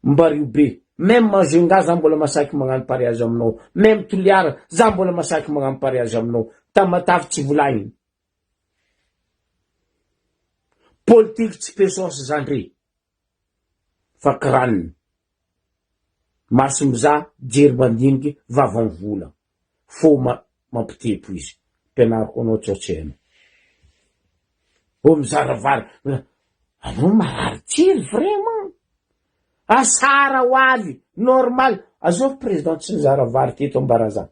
Mbario be. Meme Majunga za mbola masaky magnano pariage aminao. Meme Toliara za mbola masaky magnano pariage aminao. Tamatave tsy volagniny. Politique tsy pesos zandry fa crâne. Maso mizaha, jery mandiniky, vava mivola. Fo mampitepo izy. Ampianariko anao tsy ao tsy hainao. Oh mizara vary. Anao marary jery vraiment. Asara ho avy, normal. Azovy président tsy nizara vary teto Ambaraza.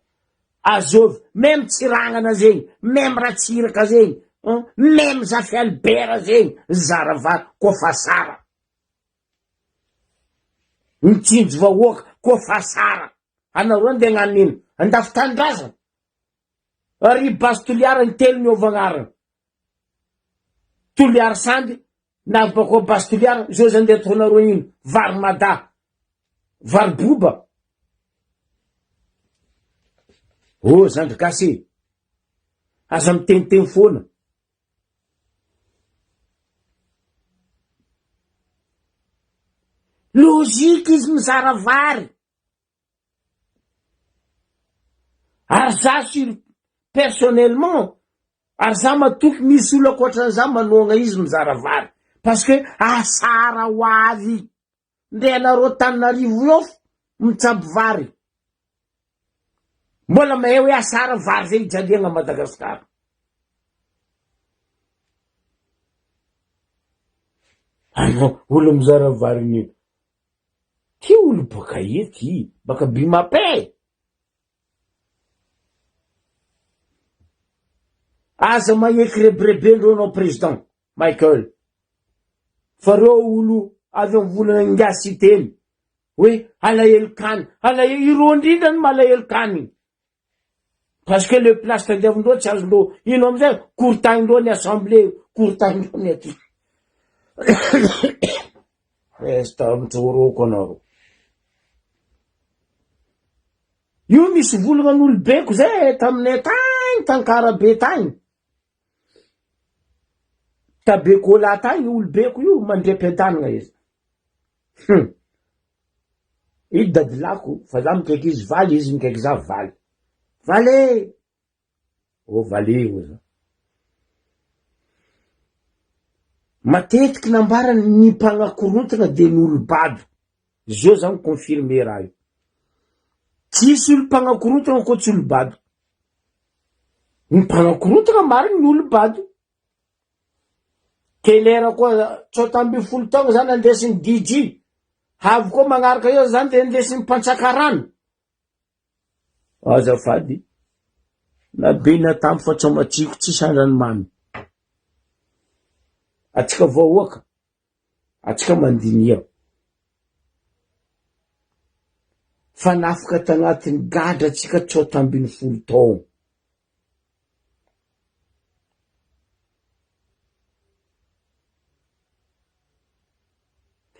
Azovy, meme Tsiragnana zegny, meme Ratsiraka zegny, meme Zafy Albert zegny, nizara vary koa fa sara. Mitsinjo vahoaka koa fa sara. Anareo andeha hagnano ino? Andafy tanindrazana? Ry Base Toliara intelo niova agnarana. Toliara Sandy, navy bakao Base Toliara, zao izy andeha ataonareo ino? Vary Mada, vary boba. Oh zandry gasy e! Aza miteniteny foana. Logique izy mizara vary. Ary za sur personnellement ary za matoky misy olo ankoatran'iza manohagna izy mizara vary parce que asara ho avy nde anareo Antananarivo eo mitsabo vary mbola mahay hoe asara vary zay ijaliagna Madagascar. Anao olo mizara vary nio Ty olo baka aia ty? Baka Bimapè? Aza maheky rebirebendreo anao président Michael fa reo olo avy am volana ingahy Siteny hoe alahelo kany, alahelo, ireo indrindra no malahelo kany. Parce que le place tadiavindreo tsy azondreo ino amizay korontahindreo ny assemblée korontahindreo ny aty resta mijoroko anareo io misy volagna n'olobeko zay taminay tagny tankarabe tagny tabekola tagny olobeko io mandriam-piadanagna izy hum I dadilako fa za mikaiky izy valy izy mikaiky za valy. Valy e! Oh valy hoy za. Matetiky nambarany ny mpagnakorontana dia ny olo-bado. Zao za mi-confirmer raha io. Tsisy olo mpagnakorontana koa tsy olo-bado. Ny mpagnakorontana marigny ny olo-bado. Keller koa 17 taogno zany andesin'i DJ, avy koa magnaraka eo zany de andesin'i Mpantsakarano. Azafady, na be na tampo fa tsao matsiko tsisy andrany mamy. Atsika vahoaka, atsika mandinia. Fa nafaka tagnatin'ny gadra atsika 17 taogno.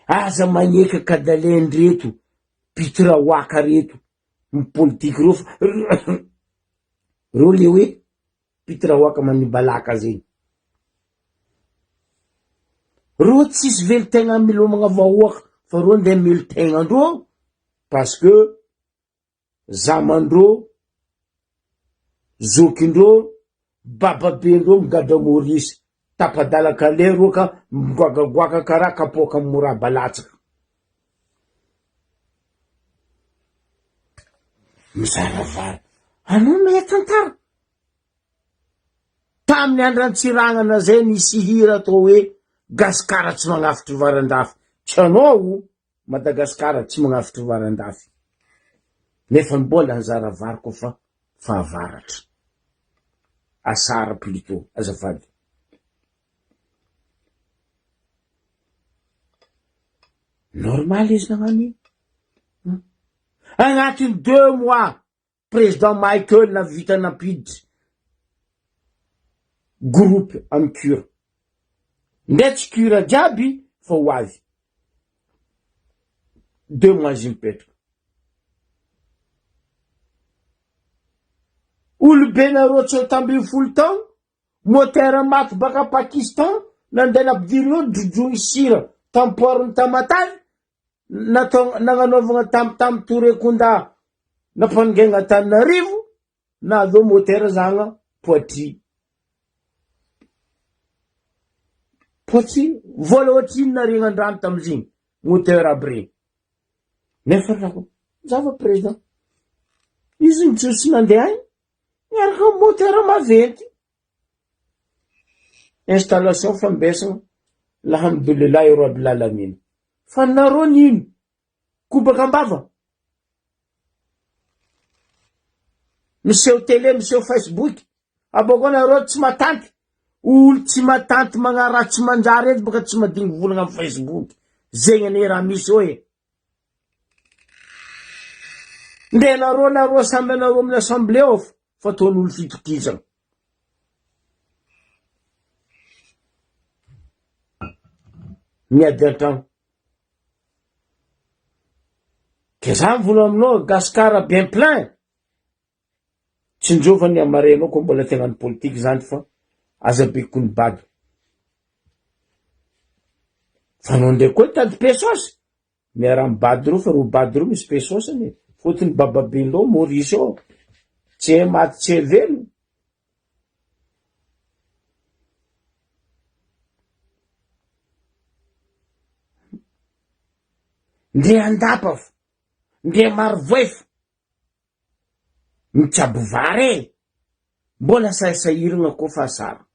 Aza magneka kadalen-dreto mpitiraoaka reto ny politiky reo fa reo le hoe mpitiraoaka manimba laka zegny. Reo tsisy velon-tegna hamelomagna vahoaka fa reo ndeha hamelon-tegnandreo parce que Zamandreo, zokindreo, bababendreo migadra Maurice, tapa-dalan-kaleha reo ka migoagagoaka karaha kapoaka moraba latsaka. Mizaravara. Anao mahay tantara? Tamin'ny andro Antsiranana zay nisy hira atao hoe Gasikara tsy magnafitry varan-dafy. Tsy anao o! Madagascar tsy magnafitry varan-dafy nefa mbola anjara vary koa fa fahavaratra. Asara plutot azafady. Normal izy nagnano io. Agnatin'ny deux mois Président Michael nahavita nampiditra groupe am cure. Ndray tsy cure jiaby fa ho avy. Deux mois izy mipetraka. Olobe nareo 17 taogno, moteur maty baka Pakistan, nandeha nampidirina eo drodroiny sira tam port ny Tamatave, natao nagnanaovagna tambitamby Torekunda nampangaigna Antananarivo na avy eo moteur zagna Poitry Poitry vola ohatrinona nariagna an-drano tamizigny moteur aby regny nefa raha. Zava président. Izy nijoro sy nandeha agny miaraka amin'ny moteur maventy. Installation fambesagna Alhamdoulilah Rabbil Alamin. Fa nareo nino? Kobaka am-bava? Miseho télé, miseho Facebook. Abôkô nareo tsy matanty. Olo tsy matanty magnaraha tsy manjary eto bôka tsy madigny volagna am Facebook. Zegny anie raha misy eo e. Ndeha nareo nareo samby anareo amin'ny assemblée ao fa ataon'olo fitokisana. Miady an-tragno. Ke za mivola aminao Gasikara bien plein. Tsinjova ny hamarenao koa mbola te hagnano politique zany fa aza be kony bado. Fa anao ndray koa hitady pesos? Miaraha mibado reo fa reo bado reo misy pesos anie. Fotony bababendreo Maurice ao. Tsy hay maty tsy hay velona. Ndre Andapa fa, ndre Marovoay fa. Mitsabo vary e! Mbola sahisahiragna koa fa sara.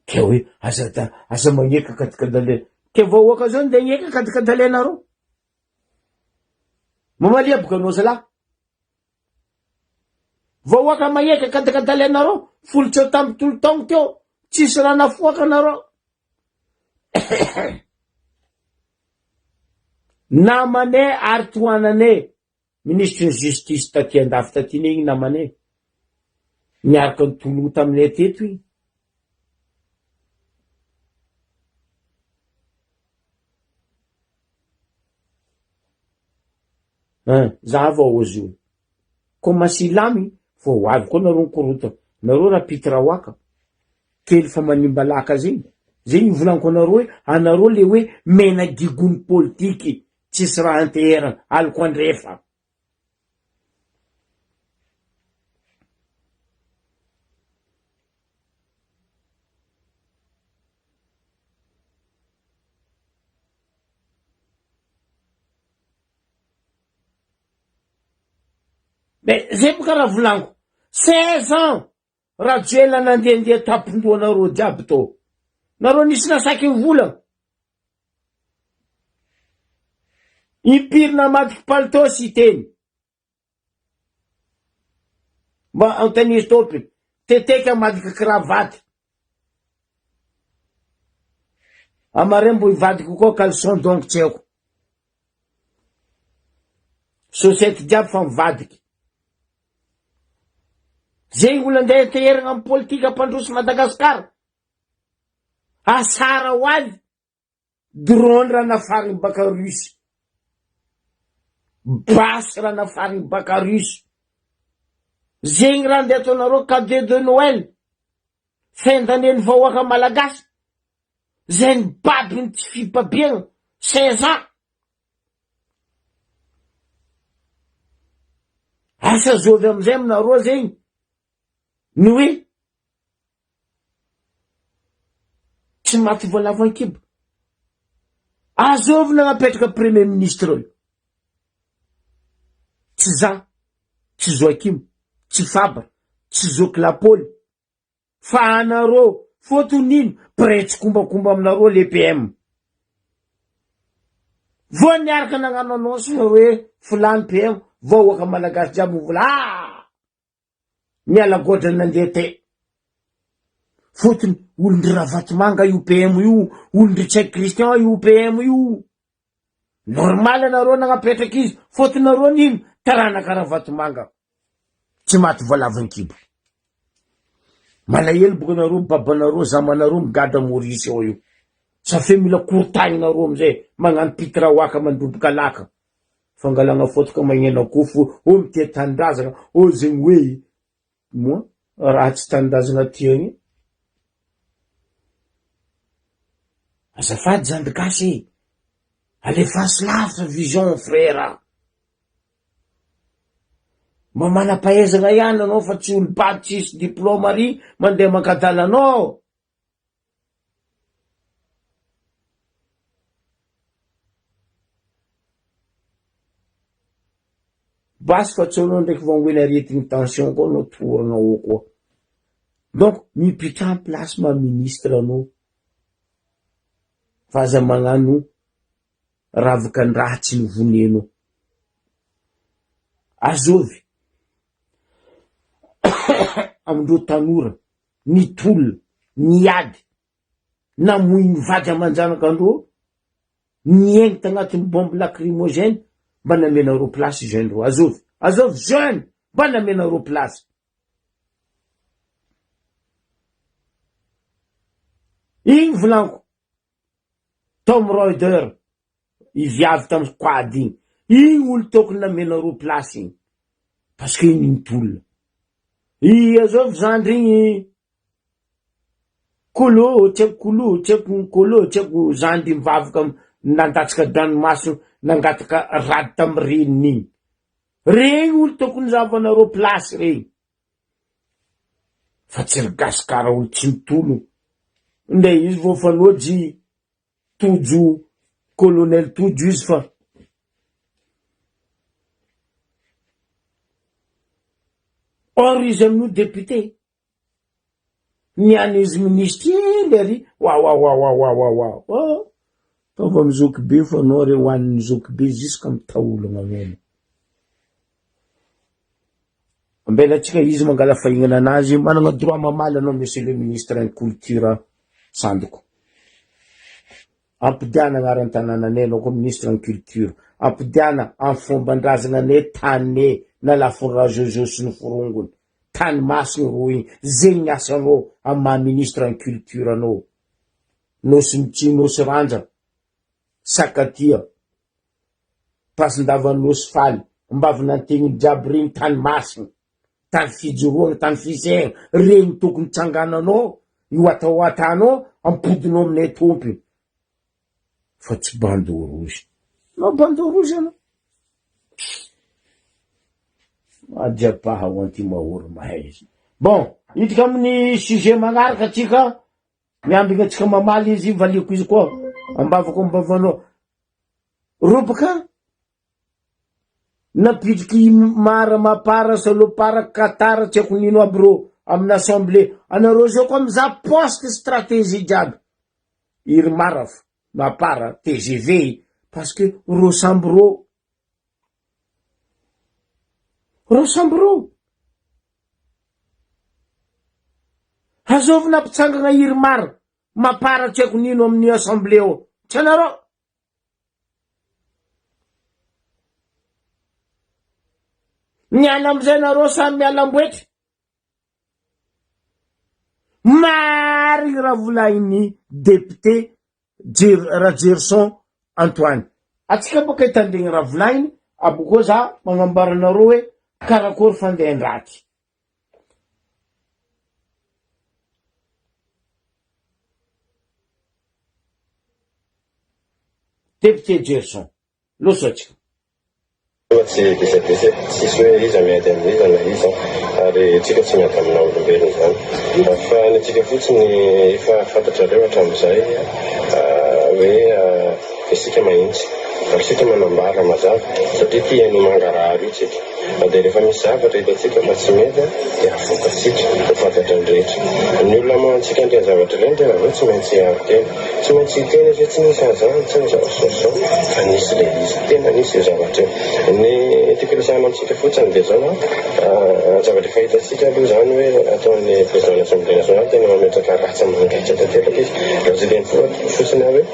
Ke hoe aza da aza magneka kadikadale. Ke vahoaka zao ndeha agneka kadikadalenareo. Mamalia boka anao zalahy. Vahoaka magneka kadikadalenareo folo tamby tolo taogno teo tsisy raha nafoaka anareo. Namanay ary tohananay minisitry ny justice taty andafy taty ne igny namanay niaraka nitologno taminay teto igny. Hein, zahavo ao izy io. Ko masilamy fa ho avy koa nareo mikorotana. Nareo raha pitraoaka kely fa manimba laka zegny. Zegny ivolaniko anareo hoe anareo le hoe mena gigony politiky tsisy raha anteherana aloko andrefa. Mais zay boka raha volaniko, 16 ans Rajoelina nandehandeha tampon-dohanareo jiaby tô. Nareo nisy nasaky nivolagna. Impiry namadiky palitao sy hiteny. Mba anontanio tompony. Teteky hamadika kravaty. Amaray mbo hivadika koa caleçon donc tsy haiko. Chaussette jiaby fa mivadika. Zegny olo andeha teherigna amy politika hampandroso Madagascar. Asara ho azy. Drone raha nafariny baka Russie. Basy raha nafariny baka Russie. Zegny raha ndeha ataonareo cadeau de Noël. Fin d'année ny vahoaka malagasy. Zay nibaby ny tsy fibabiana 16 ans. Asa zovy amizay aminareo zegny ny hoe Tsy maty voalavo an-kibo. Azovy nagnapetraka premier ministre io. Tsy za, tsy Joakim, tsy Fabra, tsy Zoky Lapoly, fa anareo, fôtony ino, mpiray tsikombakomba aminareo le PM. Vao niaraka nagnano annonce hoe filany PM, vahoaka malagasy jiaby mivola ah! Niala goatra nandeha te. Fotony olon-dry Ravatomanga io PM io, olon-dry Ntsay Christian io PM io. Normal nareo nagnapetraka izy, fotony nareo nino taranaka Ravatomanga. Tsy maty voalavin-kibo. Malahelo boka nareo, babanareo, zamanareo migadra Maurice ao io. Ça fait mila korotahinareo amizay, magnano pitraoaka mandroboka laka. Fangalagna fôtaka magneno akoho fo ô mitia tanindrazagna ô zegny hoe moa raha tsy tanindrazagna tiagny azafady zandry gasy e alefaso lavitra vision frère mba manam-pahaizagna ihany anao fa tsy olo bado tsisy diplôme ary mandeha mankadala anao. Basy fa tsy anao ndraiky vangoina aretigny tension koa anao torana ao koa. Donc mipetraha am place maha ministre anao fa aza magnano ravakan-draha tsy novonenao. Azovy amindreo tanora nitolona, niady, namoy ny vady aman-janakandreo, niaigny tagnatin'ny bombe lacrymogène, mba namenareo place jeune reo. Azovy, azovy jeune, mba namenareo place. Igny volaniko, Tom Reuter, i viavy tam quad igny, igny olo tokony namenareo place igny, parce que igny nitolona. I azovy zandry igny, Kolo, tsy haiko kolo, tsy haiko kolo, tsy haiko zandry mivavaka nandatsaka dranomaso nangataka rad tam reniny igny. Regny olo tokony zahavanareo place regny. Fa tsy ry gasikara olo tsy mitologno. Ndray izy vao fanojy Tojo colonel Tojo izy fa. Or izy amin'io député. Ny any izy minisitry ely ary wawawawawawawa oh ataovy am zokibe fa anao re hoaniny zokibe jusque am taolagna anao. Ambelatsika izy mangala fahignana anazy managna droit mamaly anao monsieur le ministre ny culture sandoko. Ampodiana agnaran-tanànanay anao koa ministre ny culture. Ampodiana am fomban-drazagnanay taninay na lafiny Rajojo sy ny forongony. Tany masina rô igny, zegny ny asanao am maha ministre ny culture anao. Nosy Mitsia, Nosy Ranja, Sakatia, Pasindava Nosy Faly, Ambavinantegniny jiaby regny tany masina, tany fijoroagna, tany fisaigna, regny tokony tsangananao, ihoatahoatanao, ampodinao aminay tompony. Fa tsy bandeau rouge. Anao bandeau rouge anao. Ajapaha ho anty mahory mahay izy. Bon, hiditra amin'ny sujet magnaraka atsika, miambigna atsika mamaly izy, valiako izy koa, ambavako ambavanao. Roboka nampidriky Imara, Mapara, Salopara, Qatar, tsy haiko nino aby reo amin'ny assemblée. Anareo zao koa mizaha poste stratégie jiaby. Irmar, Mapar, tgv parce que reo samby reo reo samby reo. Azovy nampitsangana Irmar, Mapar tsy haiko nino amin'ny assemblée ao. Tsy anareo. Miala amizay nareo samy miala amboetry. Marigny raha volahin'ny député Rajerison Antoine. Atsika boka hitandregny raha volahiny, abokeo za magnambara anareo hoe karakôry fandehan-draty. Député Jerison. Loso atsika. Aloha tsy disadisa e, tsisy hoe iza miady amin'iza na iza ary tsika tsy miady amina olombelona izany fa ny antsika fotsiny efa fantatrareo hatramin'izay hoe isika mahintsy ary isika manambara mazava satria tia an'io mangarahara io tsika dia rehefa misy zavatra hitantsika fa tsy mety dia avoakantsika ho fantatra ny rehetra. Ny olona hamoha antsika an'ireny zavatra ireny tena avy eo tsy maintsy hiaro tena. Tsy maintsy hiteny izy hoe tsy nisy an'izany, tsy nisy an'izao sy izao, fa nisy ilay izy, tena nisy io zavatra io. Ny tiako resahina amintsika fotsiny dia izao an, zavatra efa hitantsika aloha izany hoe ataon'ny président ny assemblée nationale tena mametraka ratsa mangaika tanteraka izy. Raha tsy hiteny fotsiny aho hoe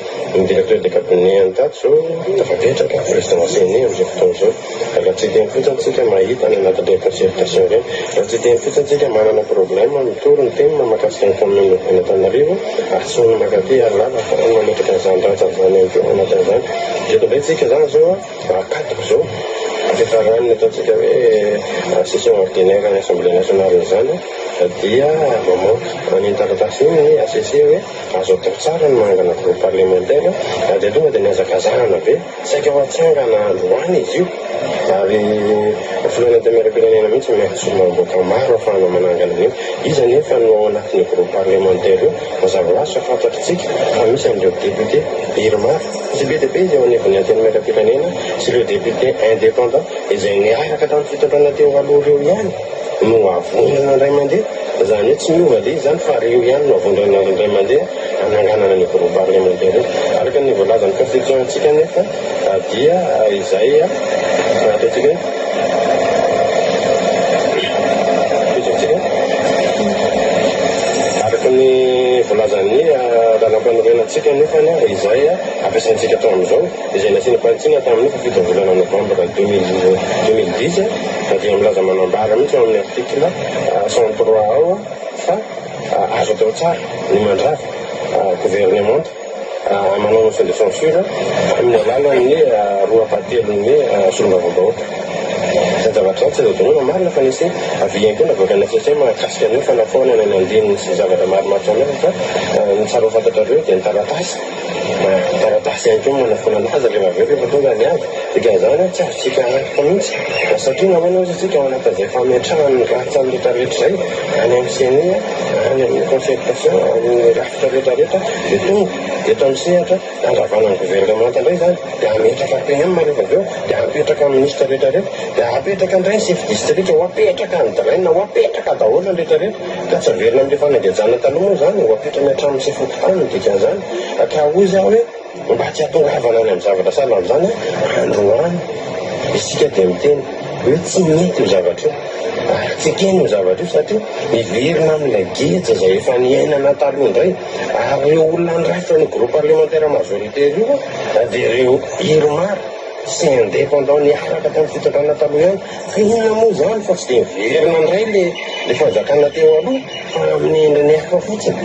ny directeur de cabinet an'i Dada izao tafapetraka président ceni amin'izao fotoana izao. Raha tsy hiteny fotsiny tsika mahita any anatin'ireny concertation ireny. Raha tsy hiteny fotsiny tsika manana problème mitory ny thème mahakasika ny commune urbaine Antananarivo ary tsy ny mankaty ary lava fa ny mametraka an'izany rantsana izany ihany koa ao anatin'izany. Eto indray tsika izany izao akatoko izao fiafaran'ny ataontsika hoe session ordinaire ny assemblée nationale izany dia mamoaka an'iny taratasy iny ny HCC hoe azo atao tsara ny manangana groupe parlementaire dia tonga dia nihazakazahana be. Saika ho atsangana androany izy io ary filohan'ny Antenimierampirenena mihitsy miantso solombavambahoaka maro ahafahana manangana an'io. Iza anefa no ao anatin'io groupe parlementaire io? Mazava ho azy fa fantatr'tsika fa misy an'ireo député IRMAR, misy be dia be izy eo anivon'ny Antenimierampirenena sy ireo député indépendant. indépendant izay niaraka tamin'ny fitondrana teo aloha ireo ihany no avondrona indray mandeha, izany hoe tsy miova ilay izy izany fa ireo ihany no avondrona indray mandeha hananganana an'io groupe parlementaire io. Araka ny voalazan'ny constitution antsika anefa dia izay ataontsika hoe tohizantsika araka ny voalazan'ny lalampanorenantsika anefa izay ampiasaintsika hatramin'izao. izay nasiana fanitsiana tamin'ny fahafito volana novambra 2010 dia milaza manambara mihitsy ao amin'ny article 103 ao fa azo atao tsara ny mandrava governemanta manao motion de censure amin'ny alalan'ny roa ampahatelon'ny solombavambahoaka. Izany zavatra izany tsy azo adinoina, marina fa nisy avis ihany koa navoakan'ny HCC mahakasika ny hoe fanafoanana ny andininy sy zavatra maromaro samihafa fa ny tsara ho fantatrareo dia ny taratasy Taratasy ihany koa no manafoana azy rehefa avy eo rehefa tonga ny ady. Dikan'izany hoe tsy azontsika antoka mihitsy. Satria nahoana hozy isika ao anatin'izay fametrahana ny rantsany rehetra rehetra izay, any amin'ny ceni, any amin'ny concertation, amin'ny rafitra rehetra rehetra, dia tonga eto amin'ny sehatra handravana ny governemanta indray izany, dia hametraka PM rehefa avy eo, dia hapetraka ny minisitra rehetra rehetra, dia hapetraka indray ny chef district, ho apetraka ny drain, ho apetraka daholo ny rehetra rehetra. Ka tsy averina amin'ilay fanagejana taloha moa izany, ho apetrany hatramin'ny sefom-pokontany ny dikan'izany. Ka hoy izaho hoe, mba tsy hahatongavana any amin'ny zavatra sahala amin'izany androany, isika dia miteny hoe tsy mety io zavatra io, ary tsy ekena io zavatra io satria miverina amin'ilay geja izay efa niainana taloha indray, ary ireo olona handrafitra an'io groupe parlementaire majoritaire io dia ireo IRMAR sy indépendant niaraka tamin'ny fitondrana taloha ihany. Fa inona moa izany fa tsy dia miverina indray le le fanjakana teo aloha fa amin'ny endriny hafa fotsiny.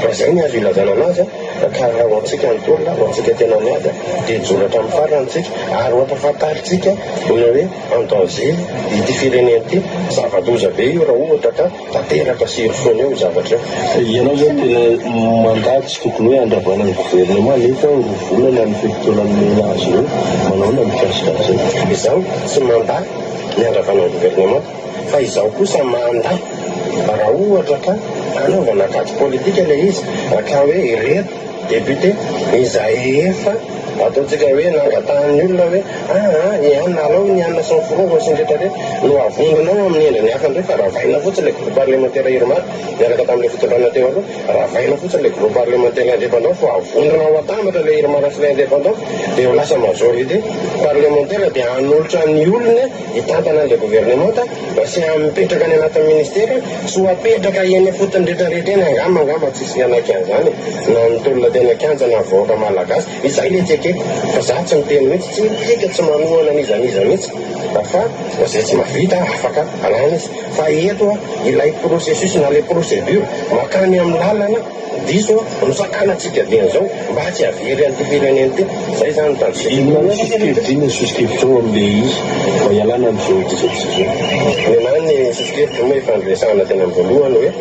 Raha izay ny azo ilazana anazy an, ka raha ho antsika ny tolona, ho antsika tena miady an, dia hijoro hatramin'ny farany tsika ary ho ampahafantarintsika ny hoe en danger ity firenena ity, zava-doza be io raha ohatra ka tanteraka sy hirosoana eo io zavatra io. Ianao zany tena mandà tsy tokony hoe handravana ny gouvernement nefa roa volana ny fe-potoana nomena azy ireo, manahoana mikasika an'izay? Izaho tsy mandà ny handravana ny gouvernement fa izaho kosa mandà raha ohatra ka hanaovana kajy politika ilay izy ka hoe ireto député izay efa ataontsika hoe nangatahan'ny olona hoe aa i anona alao ny anona sy ny forongony sy ny rehetra rehetra no avondrona ao amin'ny endriny hafa indray fa ravaina fotsiny ilay groupe parlementaire IRMAR niaraka tamin'ilay fitondrana teo aloha, ravaina fotsiny ilay groupe parlementaire indépendant fa avondrona ao atambatra ilay IRMAR sy ilay indépendant dia ho lasa majorité parlementaire dia hanolotra ny olona hitantana an'ilay governemanta sy mipetraka any anatin'ny ministera sy ho apetraka eny ifotony rehetra rehetra eny angamba angamba tsisy hanaiky an'izany na ny tolona teny an-kianja na vahoaka malagasy izay le tsy ekeko fa za tsy miteny mihitsy tsy mikiaka tsy manohana an'iza n'iza mihitsy fa zay tsy mahavita afaka alana izy fa eto ilay processus na le procédure makany amin'ny lalana Diso a! Nosakanantsika dieny zao mba tsy havery an'ity firenena ity. Zay zany no tanjontsika. Inona ny soso-kevitra, inona ny soso-kevitrao amin'ilay izy mba hialana amin'izao disadisa izao? Ny ahy ny soso-kevitro moa efa niresahana teny amin'ny voalohany hoe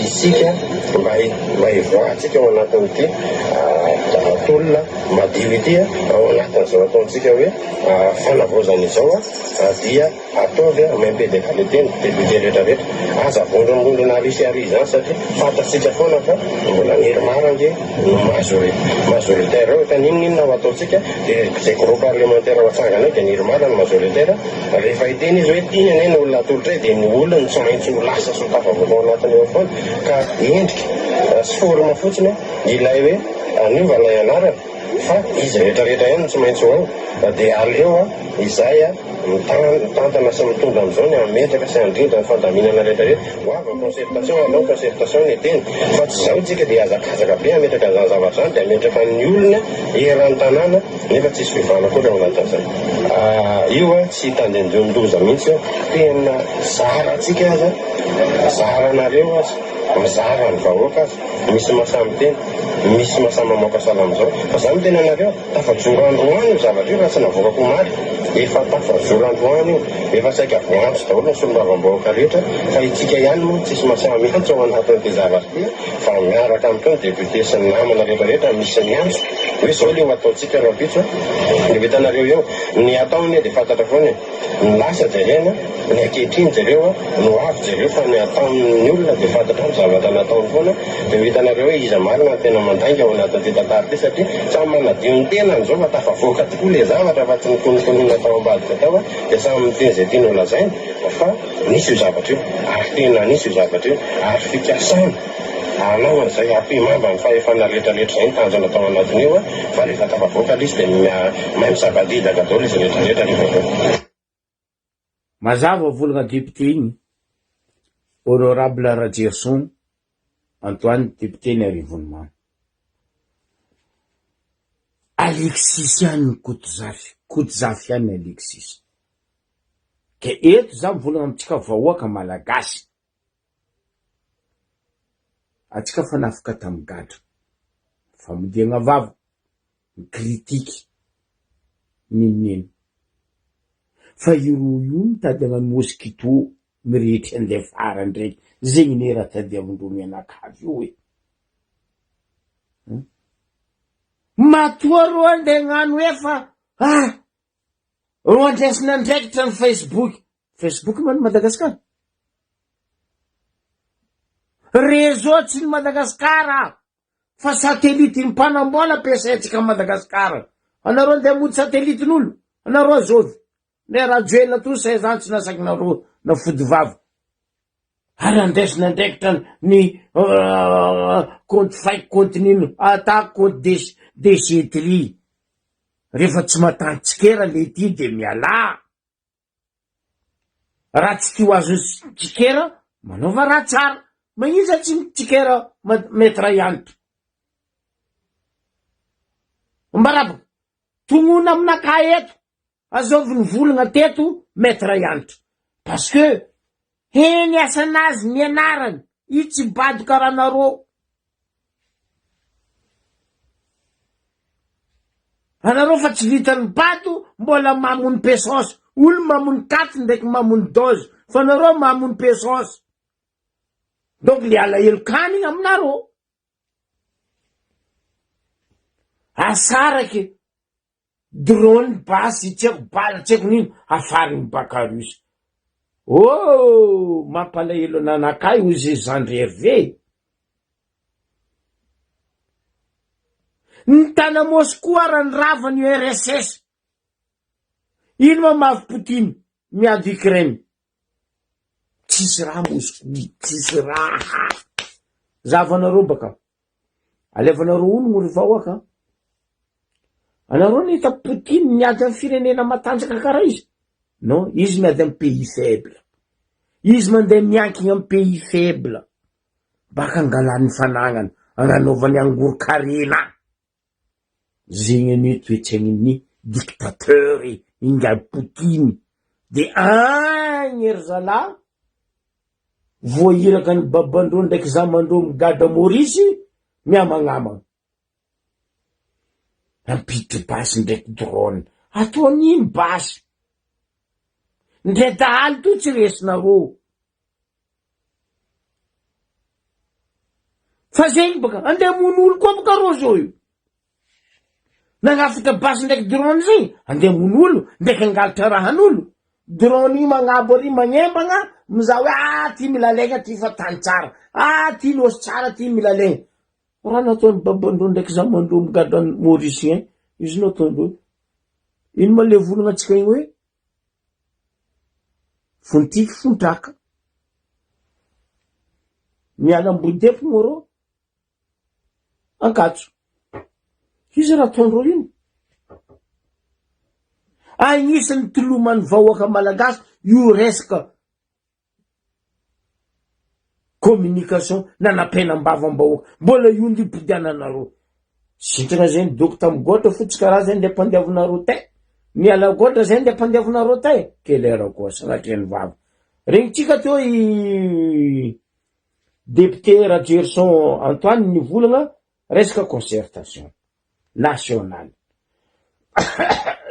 isika mba mba hivoahantsika ao anatin'ity tolona madio ity ao anatin'izao ataontsika hoe fanavaozana izao dia Ataovy a, même pied d'égalité ny député rehetra rehetra, aza avondrombondrona ary sy ary izany satria fantatsika foana fa mbola ny IRMAR ange no majori majoritaire ao e, ka n'inon'inona ho ataontsika dia izay groupe parlementaire ho atsangana eo dia ny IRMAR no majoritaire, rehefa hiteny izy hoe tiany anie ny olona atolotra e dia ny olony tsy maintsy ho lasa sy ho tafavoaka ao anatiny eo foana, ka endrika sy forme fotsiny ilay hoe niova ilay anarana. Fa izy rehetra rehetra ihany no tsy maintsy ho ao dia aleo izay mitantana sy mitondra amin'izao ny hametraka sy handrindra ny fandaminana rehetra rehetra. Ho avy ny concertation, aleo ny concertation ny eteny fa tsy izao tsika dia hihazakazaka be hametraka an'izany zavatra izany dia hametraka ny olona eran'ny tanàna nefa tsisy fiovana akory ao anatin'izay. Io tsy tandindomin-doza mihitsy io, tena zarantsika aza, zaranareo aza, mizara ny vahoaka aza. Misy mahasahy miteny, misy mahasahy mamoaka sahala amin'izao. Fa za miteny anareo, tafajoro androany io zavatra io raha tsy navoakako omaly. Efa tafajoro androany io. Efa saika voaantso daholo ny solombavambahoaka rehetra, fa itsika ihany moa tsisy mahasahy miantso ao anatin'ity zavatra ity fa miaraka amiko ny député sy ny namana rehetra rehetra misy miantso hoe zao le ho ataontsika rahampitso a. Dia ho hitanareo eo. Ny atao anie dia fantatra foana e. Ny lasa jerena, ny ankehitriny jereo, ny ho avy jereo fa ny ataon'ny olona dia fantatrao ny zavatra nataony foana dia ho hitanareo hoe iza marina no tena mandainga ao anatin'ity tantara ity satria samy manadio ny tenany izao fa tafavoaka tokoa ilay zavatra fa tsy nikonokonona. tao ambadika tao dia samy miteny izay tiany holazaina fa nisy io zavatra io ary tena nisy io zavatra io ary fikasana hanao an'izay hampihimamba ny fahefana rehetra rehetra izay ny tanjona tao anatin'io fa rehefa tafavoaka ilay izy dia mahay misabadidaka daholo izy rehetra rehetra rehefa avy eo. Mazava volagna député igny, Honorable Rajerison Antoine député ny Arivonimamo. Alexis ihany ny Kotozafy, Kotozafy ihany ny Alexis. Ke eto za mivolagna amintsika vahoaka malagasy, atsika fa nafaka tamin'ny gadra, famodiagna vava, mi-critique n'inon'ino. Fa ireo io mitady hagnano mosquito mirehitry andeha farany ndraiky, zegny ne raha tadiavindreo mianakavy io e. Matoa reo andeha hagnano efa ah! Reo andraisina andraikitra ny Facebook, Facebook ma ny Madagascar? Réseau tsy ny Madagascar Fa satellite ny mpanambola ampiasaintsika Madagascar. Anareo andeha hamonjy satellite n'olo? Anareo azovy? Ne Rajoelina to 16 ans tsy nasakinareo nafody vava. Ary andraisina andraikitra ny compte fake compte nino ata compte déchetterie. Rehefa tsy matanty tsikera le ity de mialà. Raha tsy tia ho azon'ny tsikera, manaova raha tsara. Magnino za tsy mitsikera Maître Hanitra? Mbarabaka, tognona aminakahy eto, azovy ny volagna teto Maître Hanitra. Parce que heny asanazy ny anarany, io tsy bado karaha anareo. Anareo fa tsy vitan'ny bado mbola mamono pesance, olo mamono katy ndraiky mamono dose fa anareo mamono pesance, donc le alahelo kanigny aminareo. Asaraky Drone basy tsy haiko bala tsy haiko n'ino hafariny baka russe. Oh mampalahelo ananakay hoy zandry Hervé. Ny tana Moscou ara ny rava ny URSS. Ino ma mafy Poutine miady Ukraine. Tsisy raha Moscou, tsisy raha. Zahavanareo baka. Alefanareo ologno ry vahoaka a! Anareo nahita Poutine miady am firenena matanjaka karaha izy? Non, izy miady am pays faible. Izy mandeha miankigna am pays faible. Baka angalany fanagnana, agnanaovany angoron-karena. Zegny anie toetsaignin'ny dictateur e, ingahy Poutine. De agny ry zalahy, voahiraka ny babandreo ndraiky zamandreo migadra Maurice, miamagnamagna. Nampiditry basy ndraiky drone. Ataon'ino basy? Ndre dahalo to tsy resinareo. Fa zegny baka, andeha hamono olo koa baka rô zao io. Nagnafatra basy ndraiky drone zegny, andeha hamono olo, ndraiky hangalatra rahan'olo. Drone io magnabo ary magnembagna, mizaha hoe ah ty milalegna ty fa tany tsara, ah ty nosy tsara ty milalegna. Raha nataon'ny babandreo ndraiky zamandreo migadra mauricien, izy no ataondreo. Ino ma le volagna antsika igny hoe Vontiky fontraka. Miala Ambodepy moa reo Ankatso. Iza raha ataondreo iny? Agnisan'ny toloman'ny vahoaka malagasy io resaka communication nanapenam-bavam-bahoaka. Mbola io ndy mpodiananareo. Sitrana zay nidoko tam goatra fo tsy karaha zay nde ampandiavinareo tay. Miala goatra zay nde ampandiavinareo tay. Kelera koa sanatria ny vava. Regnitsika teo i député Rajerison Antoine nivolagna resaka concertation nationale.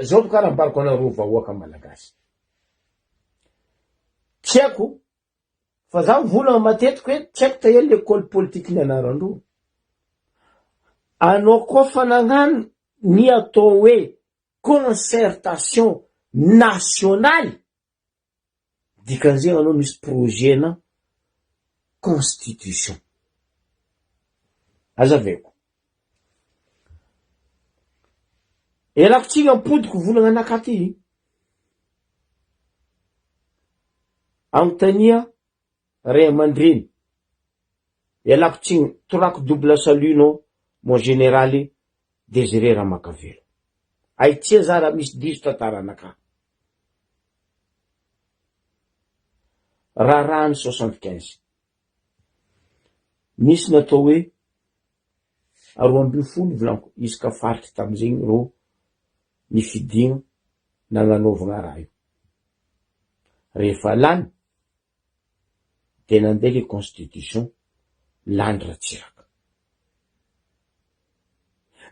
Zao boka raha ambarako anareo vahoaka malagasy. Tsy haiko Fa za mivolagna matetiky hoe tsy haiko taia l'école politique nianarandreo. Anao koa fa nagnano ny atao hoe concertation nationale, dikan'izegny anao misy projet na constitution. Azavaiko. Ialako tsiny ampodiko volagna anakahy ty. Anontania ray aman-dreny, ialako tsiny, torako double salut nao mon généraly Désiré Ramakavelo. Aitsia za raha misy diso tantaranakahy. Raharahan'ny 75. Nisy natao hoe 12 volaniko isaka faritry tamizegny rô nifidigna nagnanaovagna raha io. Rehefa lany de nandeha le constitution lany Ratsiraka.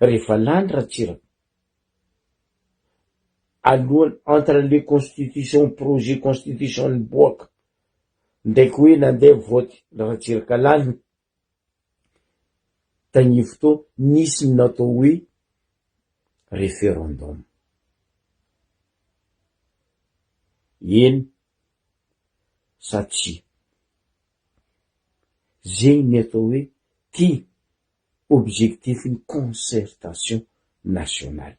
Rehefa lany Ratsiraka, alohan'ny entre le constitution projet constitution niboaka ndraiky hoe nandeha vote Ratsiraka lany tagnivo tô nisy ny natao hoe referendum. Eny sa tsia? Zegny ny atao hoe ty objectif ny concertation nationale.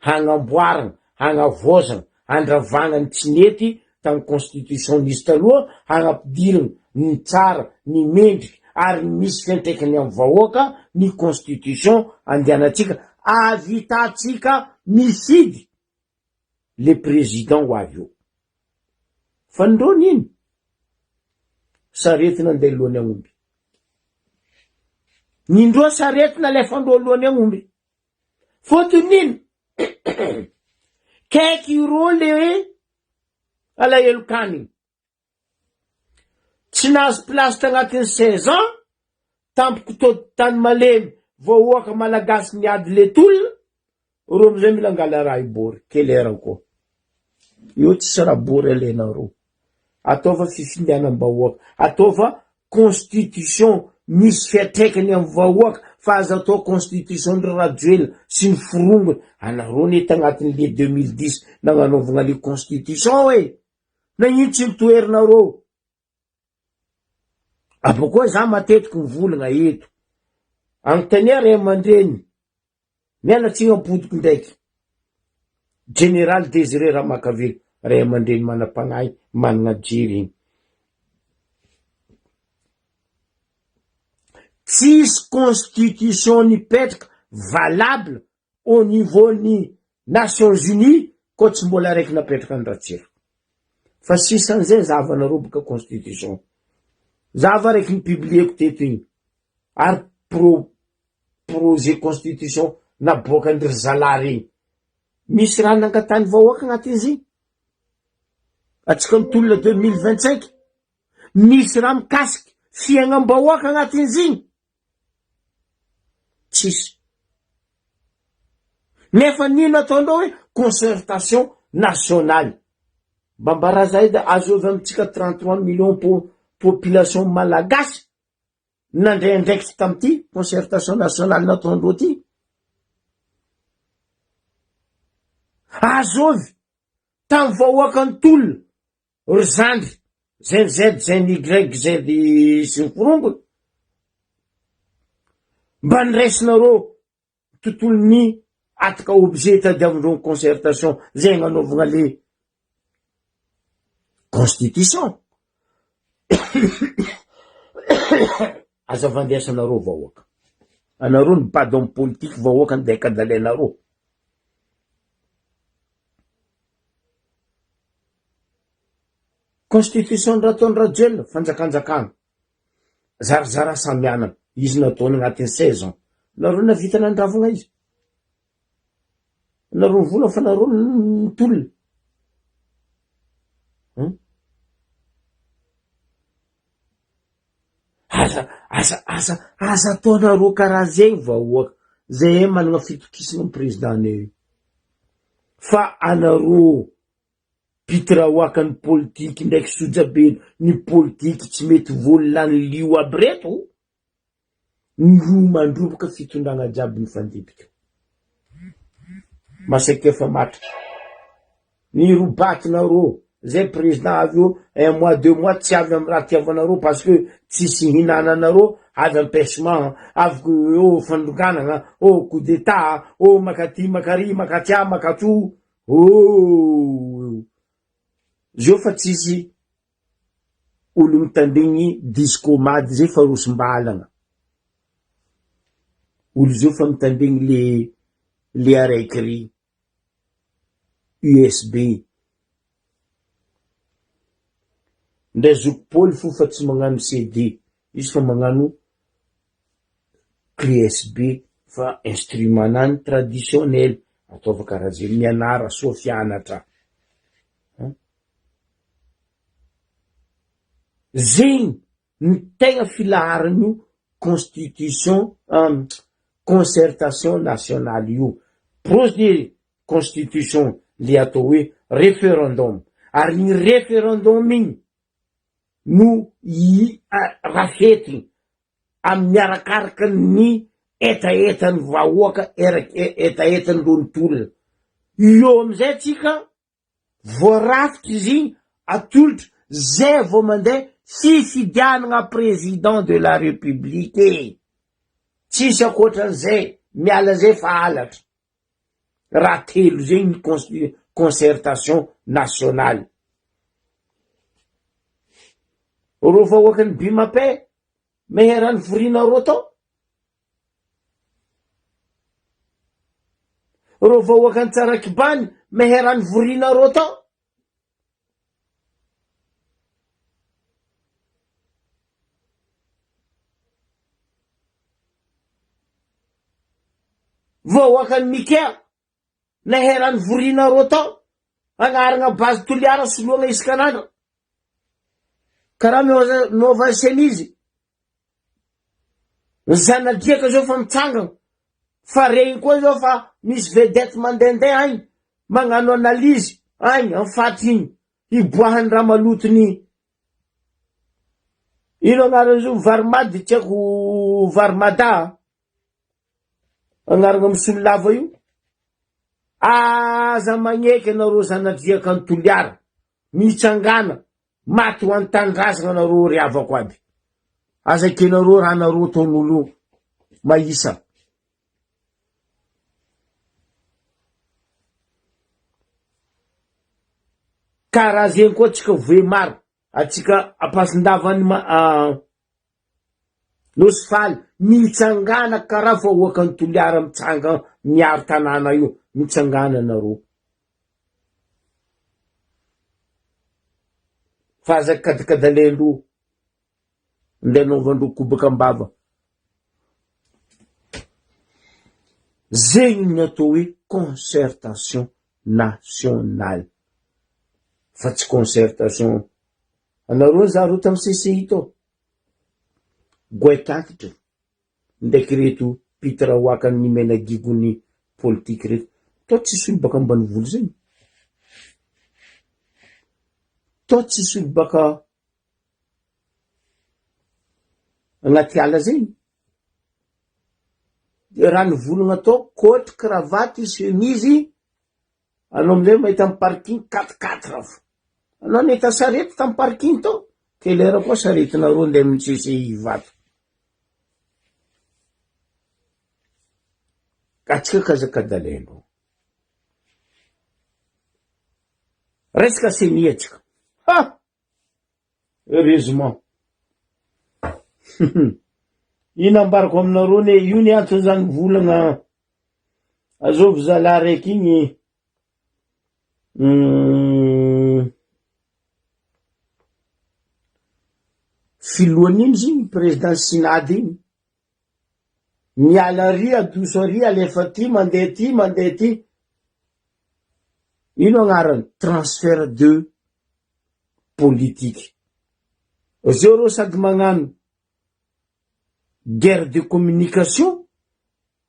Hagnamboarana, hagnavaozana, handravana ny tsy nety tamin'ny constitution nisy taloha, hagnampidirana ny tsara, ny mendrika ary ny misy fiantraikany amin'ny vahoaka ny constitution andehanantsika, ahavitantsika mifidy le président ho avy eo. Fa ny rony iny, sarety nandeha alohan'ny agnomby. Nindroa sarety nalefandroa alohan'ny agnomby. Fotony ino? Kaiky ireo le alahelo kanigny. Tsy nahazo place tagnatin'ny 16 ans, tampoko tody tany malemy vahoaka malagasy niady le tolona, reo amizay mila angala raha bory, kelera koa. Eo tsisy raha bory alenareo. Ataova fifindianam-bahoaka, ataova constitution misy fiatraikany amin'ny vahoaka fa aza atao constitution ndry Rajoelina sy ny forongony, anareo ne tagnatin'ny le 2010 nagnanaovagna le constitution e! Nagnino tsy nitoherinareo? Abokoa za matetiky mivolagna eto. Anontania ray aman-dreny, miala tsiny ampodiko ndraiky. Jeneraly Désiré Ramakavelo, ray aman-dreny manam-pagnahy, managna jery igny. Tsisy constitution nipetraka valable au niveau ny Nations Unies koa tsy mbola araiky napetraka ny Ratsiraka. Fa sisan'izay zahavanareo boka constitution. Zava araiky ny publieko teto igny. Ary pro projet constitution naboakan-dry zalahy regny. Misy raha nangatany vahoaka agnatin'izy igny. Atsika mitolona 2025. Misy raha mikasiky fiaignam-bahoaka agnatin'izy igny. Tsisy. Nefa nino ataondreo hoe concertation nationale. Mba ambara zahay da azovy amintsika 33 millions po population malagasy nandray andraikitra tamin'ity concertation nationale nataondreo ty. Azovy tamin'ny vahoakan'ny tolona Ry zandry, zen Z, zen Y, Z sy ny forongony, mba niraisinareo tontolon'ny atka objet itadiavindreo ny concertation zay agnanaovagna le constitution. Aza vandesanareo vahoaka. Anareo ny bado am politique vahoaka ndeha kadalainareo. Constitution nataon'i Rajoelina, fanjakanjakana. Zarazara samy anana. Izy nataony agnatin'ny 16 ans. Nareo navita nandravogna izy. Nareo vola fa nareo nitolona. Hum? Aza, aza, aza, aza ataonareo karaha zegny vahoaka. Zahay managna fitokisana am président-nay io. Fa anareo mpitiraoaka ny politiky ndraiky sojabe ny politiky tsy mety voly lany lio aby reto, no mandroboka fitondragna jiaby mifandimby teo. Masaky efa maty. Ny robatinareo zay président avy eo un mois deux mois tsy avy am raha tiavanareo parce que tsisy hihinananareo avy empêchement avy eo fanonganana oh coup d'état oh makaty makary makatsia makatso oh zeo fa tsisy. Olo mitandregny disco mad zay fa rosom-balagna. Olo zao fa mitandregny le le araiky ry USB. Ndray zoky Paoly fo fa tsy magnano CD, izy fa magnano clé USB fa instrument nany traditionnel, ataova karaha zegny, mianara soa fianatra. Zegny ny tegna filaharan'io constitution concertation nationale io, projet constitution le atao hoe referendum, ary igny referendum igny no rafetigny amin'ny arakaraka ny hetahetan'ny vahoaka, hetahetan'ireo nitolona, eo amizay tsika Voarafitra izy igny atolotra zay vao mandeha fifidianagna président de la république e! Tsisy ankoatran'izay, miala zay fa halatra. Raha telo zegny ny consti- concertation nationale. Reo vahoakan'i Bimapè, meherany voriana reo tao. Reo vahoakan'i Tsarakibany meherany voriana reo tao. Vahoakan'i Mikea meherany voriana reo tao. Agnarana base Toliara soloagna isak'anandra. Karaha miova chemise. Ny zana-driaka zao fa mitsangana, fa regny koa zao fa misy vedette mandehandeha agny magnano analyse agny am faritry igny hiboahan'ny raha malotony ino agnaran'izy io varimady tsy haiko varimada agnarana misolo lava io aza magneky anareo zana-driaka any Toliara mitsangana Maty ho an'ny tanindrazana nareo ry havako aby. Aza ekenareo raha nareo ataon'olo mahisa. Ka raha zegny koa tsika voemar atsika ampasindavan'ny Nosy faly mitsangana karaha vahoakan'i Toliara mitsanga miaro tanàna io mitsangana nareo. Fa aza kadikadalain-droa ndeha anaovan-droa kobaka am-bava. Zegny ny atao hoe concertation nationale fa tsy concertation anareo za reo tam CCI tao goaitatitra Ndraiky reto pitiraoakan ny menagigon'ny politique reto. Toa tsisy olo baka ambanivolo zegny? Toa tsisy olo baka agnaty ala zegny? De raha nivolagna tao kôty, kravaty, chemise, Anao amizay mahita am parking quatre quatre fo. Anao nahita sarety tam parking tao? Quelle heure koa saretinareo ndeha amin'ny CCI Ivato? Atsika kazakadalendro. Resaka ceni atsika. Ha! Heureusement. Ino ambarako aminareo anie, io ny antony zany volagna azovy zalahy raiky igny filohan'ino izy igny, président synade igny, miala ary adoso ary alefa aty mandeha aty mandeha aty, ino agnarany transfert de politique. Zeo reo sady magnano guerre de communication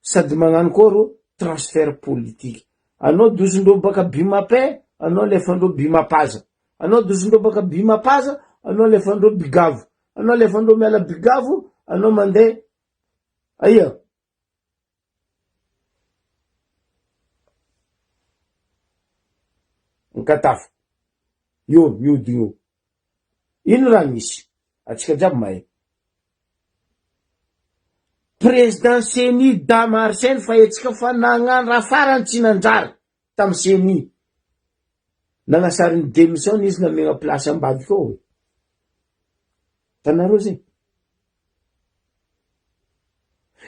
sady magnano koa reo transfert politique. Anao dozindreo baka Bimapin, anao alefandreo Bimapaza. Anao dozindreo baka Bimapaza, anao alefandreo Bigavo. Anao alefandreo miala Bigavo, anao mandeha aia? Ankatafo. Eo, miodina eo. Ino raha misy? Atsika jiaby mahay. Président ceni Dama Arsène fa hetsika fa nagnano raha farany tsy nanjary tam ceni. Nagnasary ny démission izy namegna place ambadika ao e. Hitanareo zegny?